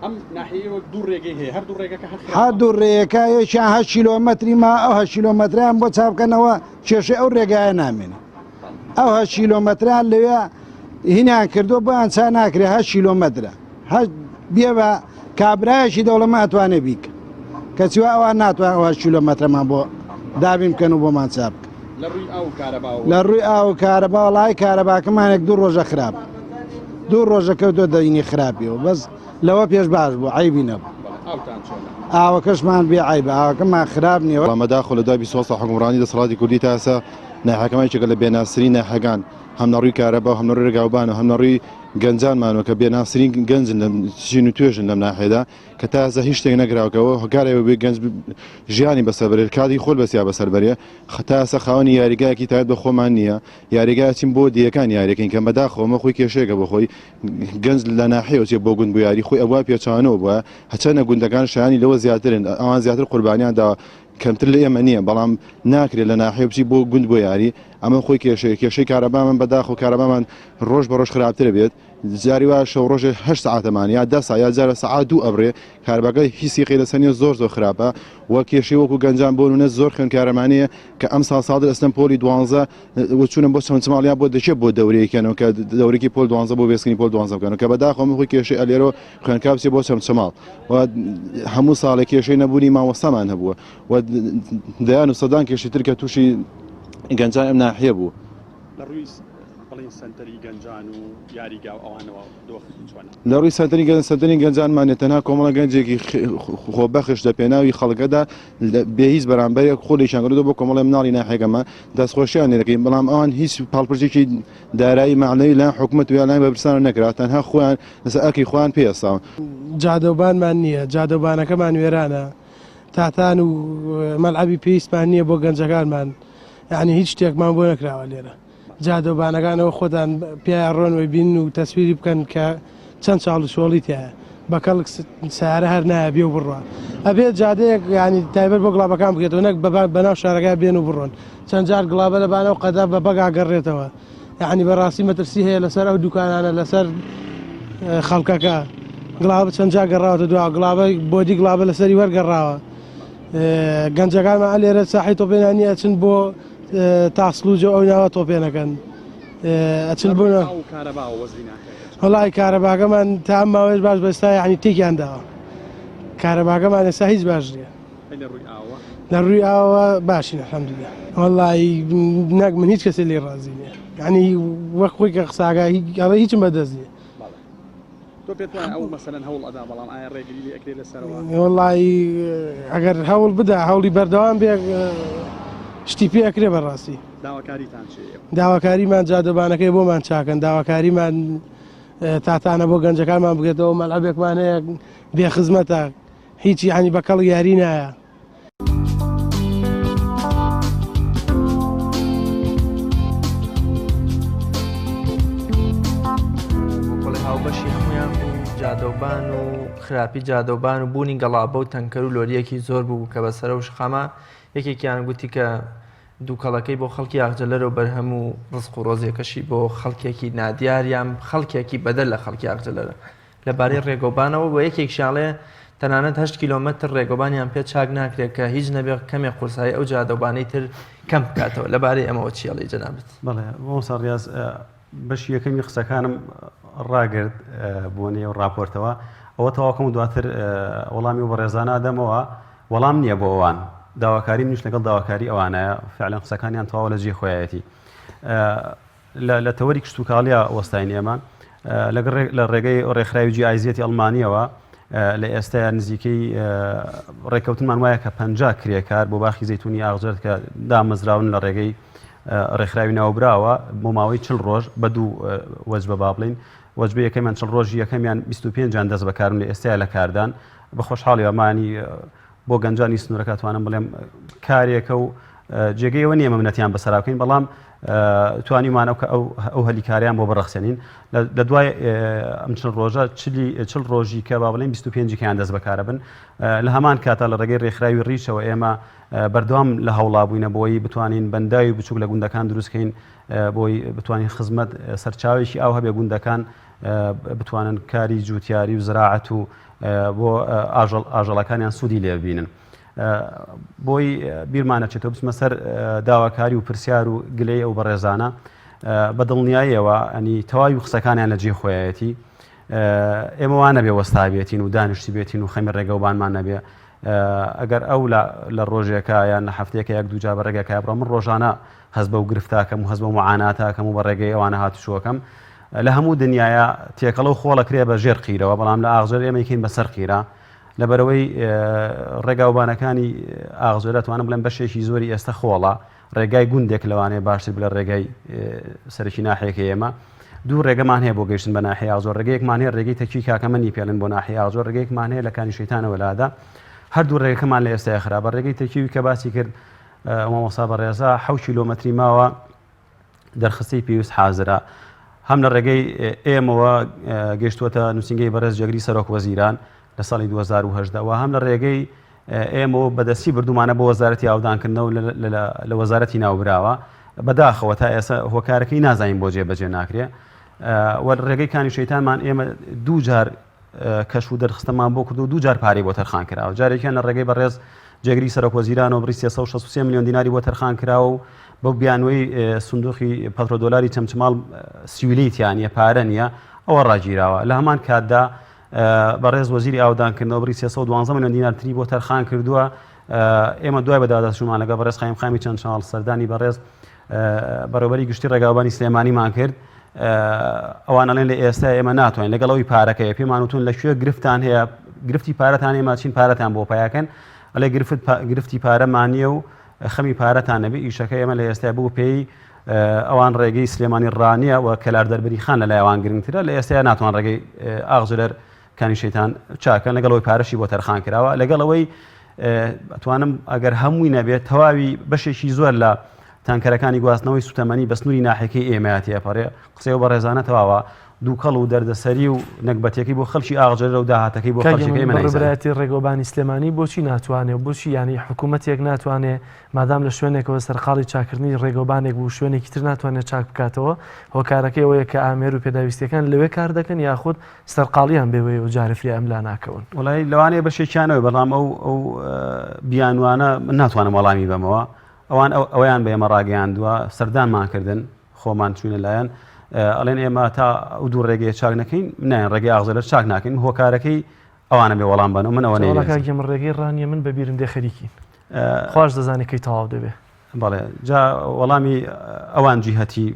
ئەم ناحیەیە وەک دوو ڕێگەی هەیە هەردوو ڕێگەکە هەر خراپە. هەردوو ڕێیەکە یەکیان هەشت کیلۆمەتری ما ئەو هەشت کیلۆمەترەیان بۆ چاک بکەنەوە کێشەی ئەو ڕێگایە نامێنێ ئەو هەشت کیلۆمەتران لەوێ هینیان کردو بۆیان چا ناکرێ هەشت کیلۆمەترە هەشت بێ بە کابرایەکی دەوڵەمە ئەتوانێ بیکە کەچی وا ئەوان ناتوان ئەو هەشت کیلۆمەترەمان بۆ دابین بکەن و بۆمان چا بکەن. لە ڕووی ئاو و کارەباوە لە ڕووی ئاو و کارەبا وەڵی کارەباکەمان یەک دوو ڕۆژە خراپ دوو ڕۆژە کەوتۆ دەینی خراپیەوە بەس لەوە پێش باش بوو عیبی نەبوو ئاوتان چۆنە؟ ئاوەکەشمان بێ عیبە ئاوەکەمان خراپ نییە. بەڵام بەداخەوە لە دوای 27 ساڵ حوکمڕانی دەسەڵاتی کوردی تا ئێستا ناحیەکەمان یەکێکە لە بێنازترین ناحیەکان هەم لە ڕووی کارەبا و هەم لە ڕووی ڕێگاوبان و هەم لە ڕووی گەنجانمانەوە کە بێنازترین گەنجن لەم چین و توێژن لەم ناحیەدا کە تا ئێستا هیچ شتێک نەکراوە کە ئەوە هۆکارێک بێت گەنج ژیانی بەسەر بەرێت کاتی خۆل بەسیا بەسەر بەرێ تا ئێستا خاوەنی یاریگایەکی تایبەت بە خۆمان نییە یاریگا ئەچین بۆ دێیەکان یاریەکەین کە بەداخەوە ئەمە خۆی کێشەیەکە بۆ خۆی گەنج لە ناحیەوە چێ بۆ گوند بۆ یاری خۆی ئەبوا پێچانەوە بووە هەچەنە گوندەکان شایانی لەوە زیاترن ئەوان زیاتر قوربانیان داوە کەمتر لە ئێمە نییە بەڵام ناکرێت لە ناحیە بچی بۆ گوند بۆ یاری ئەمە خۆی کێشەیە کێشەی کارەبامان بەداخەوە کارەبامان ڕۆژ بە ڕۆژ خراپتر بێت جاری وایە شەو ڕۆژێ هەشت سەعاتەمان یا دە ساعت یا جارە سەعات دوو ئەبرێ کارەباکە هیچ سیقەی لەسەر نیە زۆر زۆر خراپە و کێشەی وەکو گەنجان بۆ نمونە زۆر خوێندکارەمانەیە کە ئەم ساڵ ساڵ ئەستن پۆلی دوانزە و چوونم بۆ چەمچەماڵ یا بۆ دەچێت بۆ دەورەیەکیانەوە کە دەورێکی پۆل دوانزە بۆ بێسکنی پۆل دوانزە بکەن کە بەداخەوە من خۆی کێشەی ئەلێرەوە خوێندکار بچێ بۆ چەمچەماڵ و هەموو ساڵێک کێشەی نەبوونی مامۆستامان هەبووە و دەیان و سەدان کێشەی تر کە تووشی گەنجان ئەم ناحیە بوو. لە ڕووی بڵێین سەنتەری گەنجان و یاریگا و ئەوانەوە دۆخ چۆنە؟ لە ڕووی سەنتەری گەنج سەنتەری گەنجانمان نیە تەنها کۆمەڵە گەنجێکی خۆبەخش لە پێناوی خەڵکەدا بێ هیچ بەرامبەرێک خولێکیان کردووە بۆ کۆمەڵی مناڵی ناحیەکەمان دەستخۆشیان لێ دەکەین بەڵام ئەوان هیچ پاڵپشتێکی دارایی مەعنەوی لایەن حکومەت و یا لایەن بەرپرسانەوە نەکرا تەنها خۆیان لەسەر ئەرکی خۆیان پێ هەستاون. جادەوبانمان نییە، جادەوبانەکەمان وێرانە، تاتان و مەلعەبی پێویستمان نییە بۆ گەنجەکانمان، یەعنی هیچ شتێکمان بۆ نەکراوە لێرە جادە و بانەکانەوە خۆتان پیایا ڕۆن وەی بین و تەسویری بکەن کە چەند چاڵ و چۆڵی تایە بە کەڵک سیارە هەر نایە بێ و بڕوا ئەبێ جادەیەک ینی تایبەت بۆ گڵابەکان بکرێتەوە نەک بەناو شارەکە بێن و بڕۆن چەند جار گڵابە لە بانە و قەدا بە بەگا گەڕێتەوە یعنی بەڕاستی مەترسی هەیە لەسەر ئەو دوکانانە لەسەر خەڵکەکە گڵابە چەند جار گەڕاوەتە دوا گڵابە بۆدی گڵابە لەسەری وەرگەڕاوە. گەنجەکانمان ئەلێرە ساحی تۆپێنان نیە ئەچن بۆ تاسڵوجە ئەو ناوە تۆپێنەکەن ئەچن بۆ وەڵی کارەباکەمان تا ئەم ماوەیەش باش بەستا یعنی تێکیان داوە کارەباکەمان ئێستا هیچ باش نییە لە ڕووی ئاوە باشین الحمدلله وەڵی نەک من هیچ کەسێ لێ ڕازی نییە یعنی وەک خۆی کە قساگە ئەڵێ هیچم بەدەست نییە تۆ پێت وایە ئەو مەسەلەن هەوڵ ئەدا بەڵام ئایا ڕێگری لێ ئەکرێ لەسەرەوە؟ وەڵی ئەگەر هەوڵ بدا هەوڵی بەردەوام بێ شتی پێ ئەکرێ بەڕاستی. داواکاریتان چییە؟ داواکاریمان جادەبانەکەی بۆمان چاکەن داواکاریمان تاتانە بۆ گەنجەکانمان بگێتەوە مەلعەبێکمان هەیە بێ خزمەتە هیچی عنی بە کەڵک یاری نایە. هاوبەشی هەمویان بوو جادەوبان و خراپی جادەوبان و بوونی گەڵابە و تەنکەر و لۆریەکی زۆر بوو کە بەسەرە و شقامە یەکێکیان گوتی کە دووکەڵەکەی بۆ خەڵکی ئاغجەلەرە و بەرهەم و ڕزق و ڕۆزیەکەشی بۆ خەڵکێکی نادیار یان خەڵکێکی بەدەر لە خەڵکی ئاغجەلەرە لەبارەی ڕێگەوبانەوە و یەکێکیشیان ئەڵێ تەنانەت هەشت کیلۆمەتر ڕێگەوبانیان پێ چاک ناکرێت کە هیچ نەبێ کەمێ قورسایی ئەو جادەوبانەی تر کەم بکاتەوە لەبارەی ئەمەوە چی ئەڵێی جەنابت؟ بەڵێ مامۆستا ڕیاز بەشی یەکەمی قسەکانم ڕاگرت بۆ نێو ڕاپۆرتەوە ئەوە تەواوکەم و دواتر وەڵامی و بەڕێزانە دەمەوە وەڵام نییە بۆ ئەوان داواکاری منیش لەگەڵ داواکاری ئەوانایە فعلەن قسەکانیان تەواو لە جێی خۆیەتی لە تەوەری کشتوکاڵیا وەستاین ئێمە لە ڕێگەی ڕێکخراوی جی ئایزیەتی ئەڵمانیەوە لە ئێستایا نزیکەی ڕێککەوتنمان وایە کە 50 کرێکار بۆ باخی زەیتونی ئاغجەرد کە دامەزراون لە ڕێگەی ڕێکخراوی ناوبراوە بۆ ماوەی چل ڕۆژ بە دوو وەجبە با بڵین وەجبە یەکەمیان چل ڕۆژی یەکەمیان 25یان دەست بەکارن لە ئێستایا لە کاردان بە خۆشحاڵی ئەمانی بۆ گەنجانی سنوورەکە توانم بڵێم کارێکە و جێگەی ئەوە نییە مەمنەتیان بەسەرا بکەین بەڵام توانیمانە کە ئەو هەلیکاریان بۆ بڕەخسێنین لە دوای ئەم چل ڕۆژە چل ڕۆژی کە با بڵێن 25 کەیان دەست بەکارە بن لە هەمان کاتا لە ڕێگەی ڕێکخراوی ڕیچەوە ئێمە بەردەوام لە هەوڵا بووینە بۆی بتوانین بەنداوی بچووک لە گوندەکان دروستکەین بۆی بتوانین خزمەت سەرچاوێکی ئاو هەبێ گوندەکان بتوانن کاری جوتیاری و زراعەت و بۆ ئاژەڵەکانیان سوودی لێ ببینن. بۆی بیرمانەچێتەوە بچمە سەر داواکاری و پرسیار و گلەی ئەو بەڕێزانە بە دڵنیاییەوە ئەنی تەواوی قسەکانیان لە جێ خۆیەتی ئێمە وا نەبێ وەستا بێتین و دانیشتی بێتین و خەمی ڕێگەوبانمان نەبێ ئەگەر ئەو لە ڕۆژێکە یان لە هەفتەیەکە یەک دووجا بە ڕێگەکە بڕۆ من ڕۆژانە هەست بەو گرفتاکەم و هەست بەو معاناتاکەم و بە ڕێگەی ئەوانە هاتوچۆکەم لە هەموو دنیاە تێکەڵە و خۆڵەکرێ بە ژێر قیرەوە بەڵام لە ئاغجەر ئێمەکەین بەسەر قیرە لەبەرئەوەی ڕێگاوبانەکانی ئاغجەرە توانم بڵێم بەشێکی زۆری ئێستا خۆڵە ڕێگای گوندێک لەوانەیە باشتر بلە ڕێگای سەرەکی ناحیەکەی ئێمە دوو ڕێگەمان هەیە بۆ گەیشتن بە ناحیە ئاغجۆر ڕێگەیەکمان هەیە ڕێگەی تەکی کاکەمەنی پێڵێن بۆ ناحیە ئاغجۆر ڕێگەیەکمان هەیە لە کانی شەیتانەوە لادا هەردوو ڕێگەکەمان لە ئێستای خراپە ڕێگەی تەکیوی کە باسی کرد مامۆستا بەڕێزە حەو کیلۆمەتری ماوە دەرخستەی پێویست حازرە هەم لە ڕێگەی ئێمەوە گەشتووەتە نووسینگەی بەڕێز جێگری سەرۆک وەزیران لە ساڵی 2010 و هەم لە ڕێگەی ئێمەوە بەدەستی بردومانە بۆ وەزارەتی ئاودانکردنەوە لە وەزارەتی ناوبراوە بەداخەوە تا ئێستا هۆکارەکەی نازانین بۆ جێبەجێ ناکرێ و ڕێگەی کانی شەیتانمان ئێمە دوو جار کەشف و دەرخستەمان بۆ کردو دوو جار پارەی بۆ تەرخان کراوە جارێکیان لە ڕێگەی بەڕێز جێگری سەرۆک وەزیرانەوە بڕی 363 میلیۆن دیناری بۆ تەرخان کراوە و بەو بیانوەی سندوقی پەترۆدۆلاری چەمچەماڵ سیولەی تیا نییە پارە نییە ئەوە ڕاگیراوە لە هەمان کاتدا بەڕێز وەزیری ئاودانکردنەوە بڕی 312 میلیۆن دینار تری بۆ تەرخان کردووە ئێمە دوای بەداداچوونمان لەگەڵ بەڕێز قایمقامی چەمچەماڵ سەردانی بەڕێز بەڕێوبەری گشتی ڕێگاوبانی سلێمانیمان کرد ئەوان ئەڵێن لە ئێستا ئێمە ناتوانین لەگەڵ ئەوی پارەکەیە پێمان وتون لە کوێ گرفتان هەیە گرفتی پارەتان ئێمە چین پارەتان بۆ پیاکەن ئەڵێ گرفت گرفتی پارەمانیە و خەمی پارەتان نەبێ ئیشەکە ئێمە لە ئێستا بوو پێی ئەوان ڕێگەی سلێمانی ڕانیە و کەلار دەربری خان لە لایوان گرنگترە لە ئێستا ناتوان ڕێگەی ئاغجلەر کانی شەیتان چاکەن لەگەڵ ئەوەی پارەشی بۆ تەرخان کراوە لەگەڵ ئەوەی ئەتوانم ئەگەر هەمووی نەبێت تەواوی بەشێکی زۆر لە تانکەرەکانی گواستنەوەی سوتەمەنی بە سنووری ناحیەکەی ئێمە تێپەڕێ قسەی و بەڕێزانە تەواوە. دووکەڵ و دەردەسەری و نەگبەتیەکەی بۆ خەڵکی ئاغجەرە و داهاتەکەی بۆ خەڵکیەکەی ئێمە نایزانین. بەڕێوەبەرایەتی ڕێگەوبانی سلێمانی بۆچی ناتوانێ و بۆچی یانی حکوومەتێک ناتوانێ مادام لە شوێنێکەوە سەرقاڵی چاککردنی ڕێگەوبانێک بوو شوێنێکی تر ناتوانێت چاک بکاتەوە هۆکارەکەی ئەوەیە کە ئامێر و پێداویستیەکان لەوێ کار دەکەن یاخود سەرقاڵیان بێوەیە و جارێ فریا ئەم لا ناکەون؟ وەڵای لەوانەیە بەشێکیانەوە بەڵام ئەو ئەو بیانوانە من ناتوانم وەڵامی بەمەوە ئەوان ئەوەیان بە ئێمە ڕاگەیاندووە سەردانمان کردن خۆمان چوینە لایەن ئەڵێن ئێمە تا ئەو دوو ڕێگەیە چاک نەکەین نایەن ڕێگەی ئاغزەلەر چاک ناکەین هۆکارەکەی ئەوانە بێ وەڵام بەن و من ئەوە وەڵا کاک گیان من ڕێگەی ڕانیە من بەبیرم دێ خەریکین خواش دەزانێ کەی تەواو دەبێ. بەڵێ جا وەڵامی ئەوان جیهەتی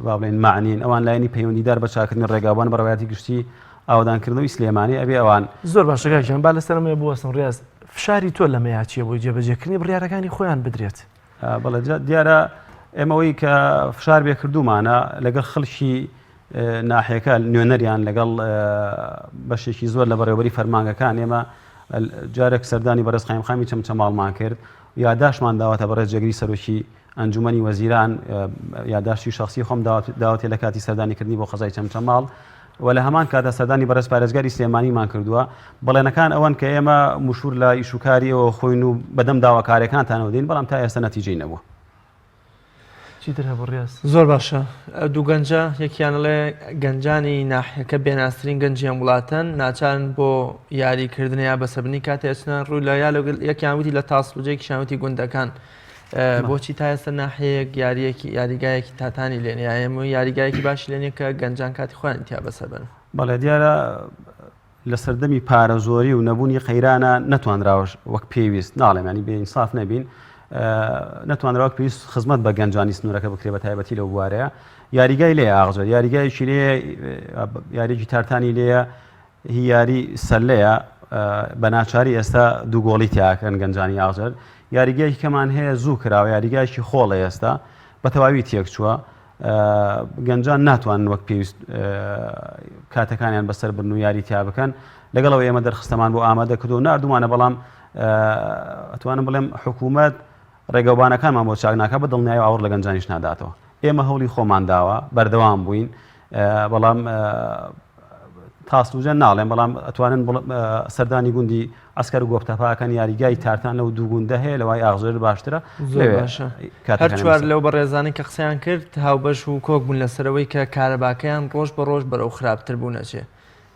با بڵێن معنین ئەوان لایەنی پەیوەندیدار بە چاکردنی ڕێگاوبان بەڕێوەیەتی گشتی ئاوەدانکردنەوەی سلێمانی ئەبێ ئەوان زۆر باشە کاک گیان با لەسەر ئەمەیە بوەستم ڕیاز فشاری تۆ لەمەیا چییە بۆی جێبەجێکردنی بڕیارەکانی خۆیان بدرێت؟ بەڵێ دیارە ئێمەوەی کە فشار بێ کردومانە لەگەڵ خەڵکی ناحیەکە نوێنەریان لەگەڵ بەشێکی زۆر لە بەڕێوەبەری فەرمانگەکان ئێمە جارێک سەردانی بەڕێز قایمقامی چەمچەماڵمان کرد یاداشمان داوەتە بەڕێز جێگری سەرۆکی ئەنجومەنی وەزیران یاداشتی شخصی خۆم داوەتێ لە کاتی سەردانیکردنی بۆ قەزای چەمچەماڵ و لە هەمان کاتە سەردانی بەڕێز پارێزگاری سلێمانیمان کردووە بەڵێنەکان ئەوەن کە ئێمە مشوور لە ئیشوکاری ئەوە خۆین و بەدەم داواکارەکانتانەوە دێن بەڵام تا ئێستا نەتیجەی نەبووە. چیتر هەبوو ڕیاز؟ زۆر باشە ئەو دوو گەنجە یەکیان ئەڵێ گەنجانی ناحیەکە بێنازترین گەنجی ئەم وڵاتەن ناچارن بۆ یاریکردن یا بەسەبنی کاتێ ئەچنە ڕوو لە یا یەکیان وتی لە تاسڵوجە یەکیشیان وتی گوندەکان بۆچی تا ئێستا ناحیەیەک یاریەکی یاریگایەکی تاتانی لێ نیە ئێمە یاریگایەکی باشی لێ نیە کە گەنجان کاتی خۆیان تیا بەسەر بەرن. بەڵێ دیارە لە سەردەمی پارە زۆری و نەبوونی قەیرانە نەتوانراوە وەک پێویست ناڵێم ینی بێ ئینساف نەبین نەتوانرا وەک پێویست خزمەت بە گەنجانی سنوورەکە بکرێ بە تایبەتی لەو بوارەیە یاریگای لێ ئاغزۆر یاریگایکی لێ یاریی تارتانی لێیە هی یاری سەلەیە بە ناچاری ئێستا دوو گۆڵی تیاکەن گەنجانی ئاغزەر یاریگایکی کەمان هەیە زوو کراوە یاریگایکی خۆڵە ئێستا بە تەواوی تێکچووە گەنجان ناتوانن وەک پێویست کاتەکانیان بەسەر برن و یاری تیا بکەن لەگەڵەوە ئێمە دەرخستەمان بۆ ئامادە کردو نردومانە بەڵام ئەتوانم بڵێم حکوومەت ڕێگەوبانەکانمان بۆ چاک ناکە بە دڵنیای ئاوڕ لە گەنجانیش ناداتەوە ئێمە هەوڵی خۆمان داوە بەردەوام بووین بەڵام تاسلوجە ناڵێم بەڵام ئەتوانن سەردانی گوندی عەسکەر و گۆپتەپاکەن یاریگای تارتان لەو دوو گوندە هەیە لەوای ئاغزۆر باشترە زۆر باشە هەر چوار لەو بەڕێزانەی کە قسەیان کرد هاوبەش و کۆک بوون لەسەرەوەی کە کارەباکەیان ڕۆژ بە ڕۆژ بەرەو خراپتر بوون ئەچێ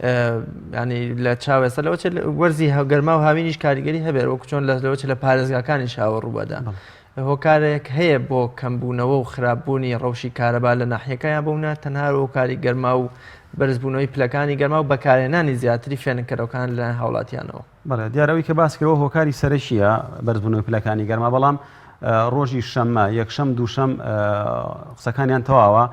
ینی لە چاوێسە لەوە وەرزی گەرما و هاوینیش کاریگەری هەبێت وەکو چۆن لە لەوە لە پارێزگاکانی شاوە ڕووبەدا هۆکارێک هەیە بۆ کەمبوونەوە و خراپبوونی ڕەوشی کارەبا لە ناحیەکە یان بەو نا تەنها هۆکاری گەرما و بەرزبوونەوەی پلەکانی گەرما و بەکارهێنانی زیاتری فێنککەرەوەکان لەلایەن هاوڵاتیانەوە. بەڵێ دیارە ئەوەی کە باس کرا هۆکاری سەرەکییە بەرزبوونەوەی پلەکانی گەرما بەڵام ڕۆژی شەممە یەکشەم دووشەم قسەکانیان تەواوە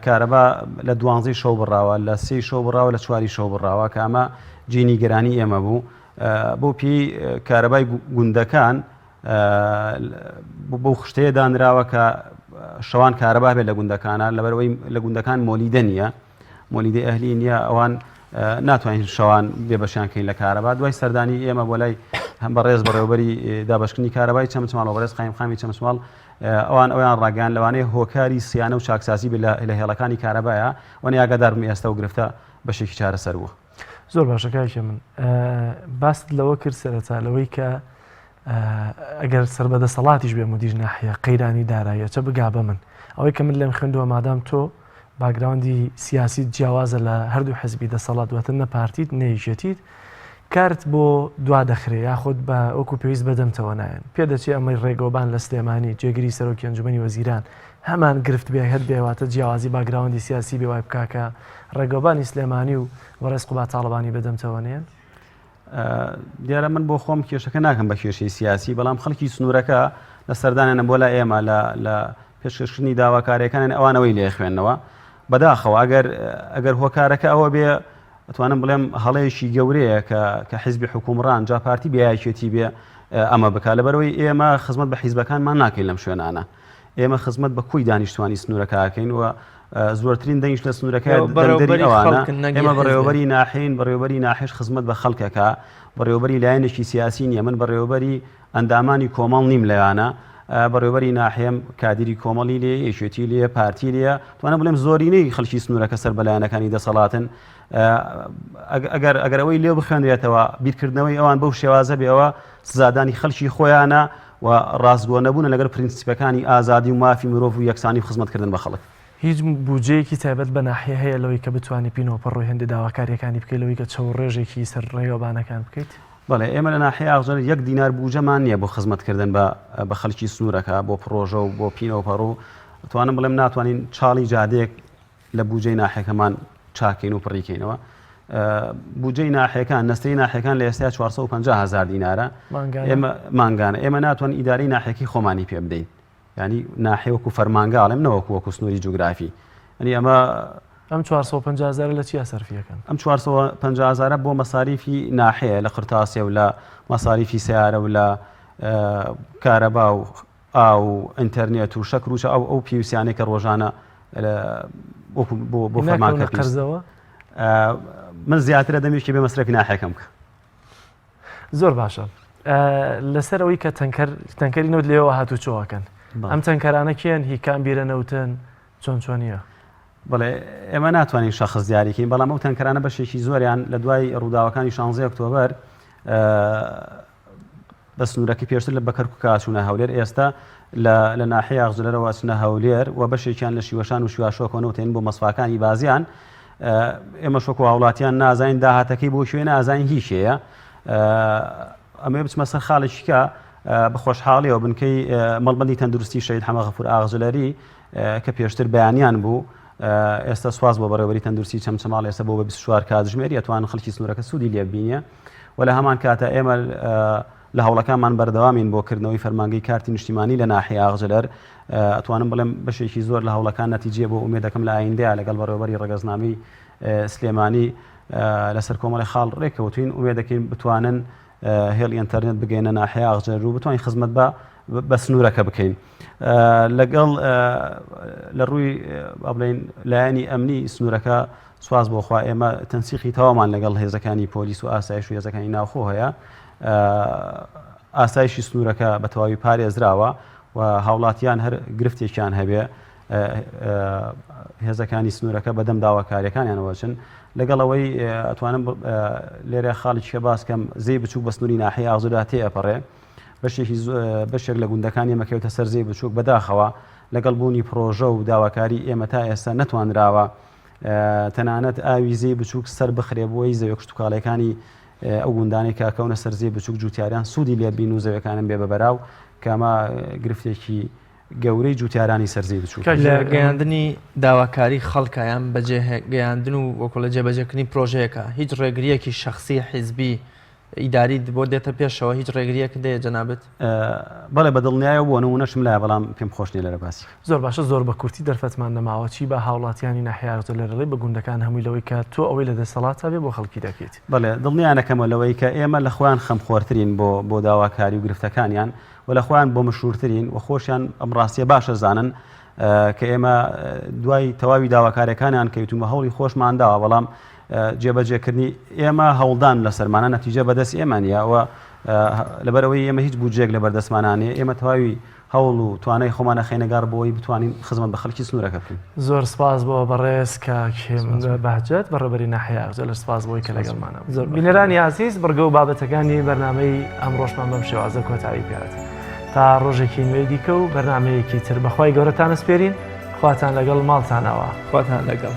کارەبا لە دوانزەی شەو بڕاوە لە سێی شەو بڕاوە لە چواری شەو بڕاوە کە ئەمە جێی نیگەرانی ئێمە بوو بۆ پێی کارەبای گوندەکان بەو خشتەیە دانراوە کە شەوان کارەبا بێت لە گوندەکانە لەبەرەوەی لە گوندەکان مۆلیدە نییە مۆلیدەی ئەهلی نییە ئەوان ناتوانین شەوان بێبەشیان کەین لە کارەبا دوای سەردانی ئێمە بۆ لای هەم بەڕێز بەڕێوبەری دابشکردنی کارەبای چەمچماڵ و بەڕێز قایمقامی چەمچماڵ ئەوان ئەویان ڕاگەیان لەوانەیە هۆکاری سیانە و چاکسازی بێت لە هێڵەکانی کارەبایە وەنی ئاگادار بم ئێستا و گرفتە بەشێکی چارەسەر بووە. زۆر باشە کاکە من باست لەوە کرد سەرەتا لەوەی کە ئەگەر سەر بە دەسەڵاتیش بێ مدیر ناحیە قەیرانی داراییە چە بگا بە من ئەوەی کە من لێم خوێندووە مادام تۆ background ی سیاسی جیاوازە لە هەردوو حزبی دەسەڵات واتە نە پارتیت نە یەکێتیت کارت بۆ دوا دەخرێ یاخود بە وەکو پێویست بەدەمتەوە نایەن پێدەچێ ئەمەی ڕێگەوبان لە سلێمانی جێگری سەرۆکی ئەنجومەنی وەزیران هەمان گرفت بێ هەر بێ واتە جیاوازی background ی سیاسی بێ وای بکا کە ڕێگەوبانی سلێمانی و بەڕێز قوباد تاڵەبانی بەدەمتەوە نێن؟ دیارە من بۆ خۆم کێشەکە ناکەم بە کێشەی سیاسی بەڵام خەڵکی سنوورەکە لە سەردانیانە بۆ لای ئێمە لە پێشکەشکردنی داواکاریەکانیان ئەوانەوەی لێ خوێندنەوە بەداخەوە ئەگەر ئەگەر هۆکارەکە ئەوە بێ ئەتوانم بڵێم هەڵەیەکی گەورەیە کە کە حیزبی حکومڕان جا پارتی بێ یەکێتی بێ ئەمە بکا لەبەرەوەی ئێمە خزمەت بە حیزبەکانمان ناکەین لەم شوێنانە ئێمە خزمەت بە کۆی دانیشتوانی سنوورەکە ئەکەین و زۆرترین دەنگیش لە سنوورەکە دەنگدەری ئەوانە ئێمە بەڕێوەبەری ناحین بەڕێوەبەری ناحیش خزمەت بە خەڵکەکە بەڕێوەبەری لایەنێکی سیاسی نییە من بەڕێوەبەری ئەندامانی کۆمەڵ نیم لەوانە. بەڕێوەبەری ناحیەم کادیری کۆمەڵی لێ، یەکێتی لێ، پارتی لێیە، توانم بڵێم زۆرینەی خەڵکی سنوورەکە سەر بە لایەنەکانی دەسەڵاتن. ئەگەر ئەگەر ئەوەی لێ بخوێنرێتەوە بیرکردنەوەی ئەوان بەو شێوازە بێ ئەوە سزادانی خەڵکی خۆیانە و ڕاستگۆ نەبوونە لەگەڵ پرینسیپەکانی ئازادی و مافی مرۆڤ و یەکسانی و خزمەتکردن بە خەڵک. هیچ بودجەیەکی تایبەت بە ناحیە هەیە لەوەی کە بتوانی پینەوپەڕۆی هەندێ داواکارییەکانی بکەیت لەوەی کە چەوڕێژێکی سەر ڕێگەوبانەکان بکەیت؟ بەڵێ ئێمە لە ناحیەی ئاغجەلەر یەک دینار بوجەمان نییە بۆ خزمەتکردن بە بە خەڵکی سنوورەکە بۆ پڕۆژە و بۆ پینەوپەڕ و ئەتوانم بڵێم ناتوانین چاڵی جادەیەک لە بوجەی ناحیەکەمان چاکەین و پڕیکەینەوە بودجەی ناحیەکان نەستەی ناحیەکان لە ئێستا 450 هزار دینارە ئێمە مانگانە ئێمە ناتوان ئیدارەی ناحیەکەی خۆمانی پێ بدەین ینی ناحیە وەکو فەرمانگە ئەڵێم نەوەکو وەکو سنووری جوگرافی ئەنی ئەمە ئەم 450 هزارە لە چیا سەرفیەکەن؟ ئەم 450 هزارە بۆ مەساریفی ناحەیە لە قرتاسیە و لە مەساریفی سیارە و لە کارەبا و ئاو و ئینتەرنێت و شەکر و چا ئەو ئەو پێویستیانەی کە ڕۆژانە وەکو بۆ بۆ فەرمانکە قەرزەوە من زیاترە دەمێکی بێ مەسرەفی ناحەکەم بکە زۆر باشە لەسەر ئەوەی کە تەنکەر تەنکەری نەوت لێەوە هاتوچۆەکەن ئەم تەنکەرانە کێن هی کام بیرە نەوتن چۆن چۆنیە؟ بڵێ ئێمە ناتوانین شخص دیاریکەین بەڵام ئەو تەنکەرانە بەشێکی زۆریان لە دوای ڕووداوەکانی 16 ئۆکتۆبەر بە سنوورەکەی پێشتر لە بە کەرکوکا چوونە هەولێر ئێستا لە لە ناحیەی ئاغجلەرەوە ئەچنە هەولێر و بەشێکیان لە شیوەشان و شیواشۆکەوە نەوتێن بۆ مەسفاکانی بازیان ئێمەش وەکو هاوڵاتیان نازانین داهاتەکەی بۆ کوێ نازانین هی کێیە ئەمێ بچمە سەر خاڵێکی کە بە خۆشحاڵیەوە بنکەی مەڵبەندی تەندروستی شەهید حەمە غەفور ئاغجلەری کە پێشتر بەیانیان بوو ئێستا سواز بۆ بەڕێوەری تەندروستی چەمچەماڵ ئێستا بۆ بە 24 کاتژمێری ئەتوان خەڵکی سنوورەکە سوودی لێ ببینێ و لە هەمان کاتە ئێمە لە هەوڵەکانمان بەردەوامین بۆ کردنەوەی فەرمانگەی کارتی نیشتیمانی لە ناحیە ئاغجلەر ئەتوانم بڵێم بەشێکی زۆر لە هەوڵەکان نەتیجەیە بۆ ئومێد دەکەم لە ئایندەیە لەگەڵ بەڕێوەبەری ڕەگەزنامەی سلێمانی لەسەر کۆمەڵی خاڵ ڕێککەوتوین ئومێد دەکەین بتوانن هێڵی ئینتەرنێت بگەینە ناحیە ئاغجلەر و بتوانین خزمەت بە بە سنوورەکە بکەین لەگەڵ لە ڕووی بڵین لایەنی ئەمنی سنوورەکە سوپاس بۆ خوا ئێمە تەنسیقی تەواومان لەگەڵ هێزەکانی پۆلیس و ئاسایش و هێزەکانی ناوخۆ هەیە ئاسایشی سنوورەکە بە تەواوی پارێزراوە و هاوڵاتیان هەر گرفتێکیان هەبێ هێزەکانی سنوورەکە بەدەم داواکاریەکانیانەوە چن لەگەڵ ئەوەی ئەتوانم لێرە خاڵی باسکەم زێی بچووک بە سنووری ناحی ئاغزودا تێ ئەپەڕێ بەشێکی بەشێک لە گوندەکانی ئێمە کەوتە سەر زێی بچووک بەداخەوە لەگەڵ بوونی پرۆژە و داواکاری ئێمە تا ئێستا نەتوانراوە تەنانەت ئاوی زێی بچووک سەر بخرێ بۆی زەویە کشتوکاڵیەکانی ئەو گوندانەی کە کەونە سەر زێی بچووک جوتیاران سوودی لێ بین و زەویەکانم بێ بەبەراو کە ئەمە گرفتێکی گەورەی جوتیارانی سەر زێی بچووک. لە گەیاندنی داواکاری خەڵکە یان بەجێ گەیاندن و وەکوڵە جێبەجێکردنی پرۆژەیەکە هیچ ڕێگرییەکی شەخسی حیزبی ئیداریت بۆ دێتە پێشەوە هیچ ڕێگریەکت هەیە جەنابت؟ بەڵێ بە دڵنیایەوە بۆ نموونەشم لایە بەڵام پێم خۆش نیە لێرە باسی کەم. زۆر باشە زۆر بە کورتی دەرفەتمان نەماوە چی بە هاوڵاتیانی ناحیە ئاغجەلەرەڵی بە گوندەکان هەمووی لەوەی کە تۆ ئەوەی لە دەسەڵاتا بێ بۆ خەڵکی دەکەیت. بەڵێ دڵنیا نەکەمەوە لەوەی کە ئێمە لە خۆیان خەمخۆرترین بۆ بۆ داواکاری و گرفتەکانیان و لە خۆیان بۆ مشورترین و خۆشیان ئەم ڕاستیە باش ئەزانن کە ئێمە دوای تەواوی داواکاریەکانیان کەوتون و هەوڵی خۆشمان داوە بەڵام جێبەجێکردنی ئێمە هەوڵدان لەسەرمانە نەتیجە بەدەست ئێمە نیە و لەبەرئەوەی ئێمە هیچ بودجەیەک لەبەردەستمانا نیە ئێمە تەواوی هەوڵ و توانای خۆمان ئەخەینە گەڕ بۆ ئەوەی بتوانین خزمەت بە خەڵکی سنوورەکە بکەین. زۆر سپاس بۆ بەڕێز کاک هێمن بەهجەت بەڕێوەبەری ناحیەی ئاغجەلەر سپاس بۆی کە لەگەڵمانە بوو. بینەرانی ئازیز بڕگە و بابەتەکانی بەرنامەی ئەمڕۆشمان بەم شێوازە کۆتایی پێهات. تا ڕۆژێکی نوێی دیکە و بەرنامەیەکی تر بەخوای گەورەتان ئەسپێرین خواتان لەگەڵ ماڵتان ئاوا. خواتان لەگەڵ.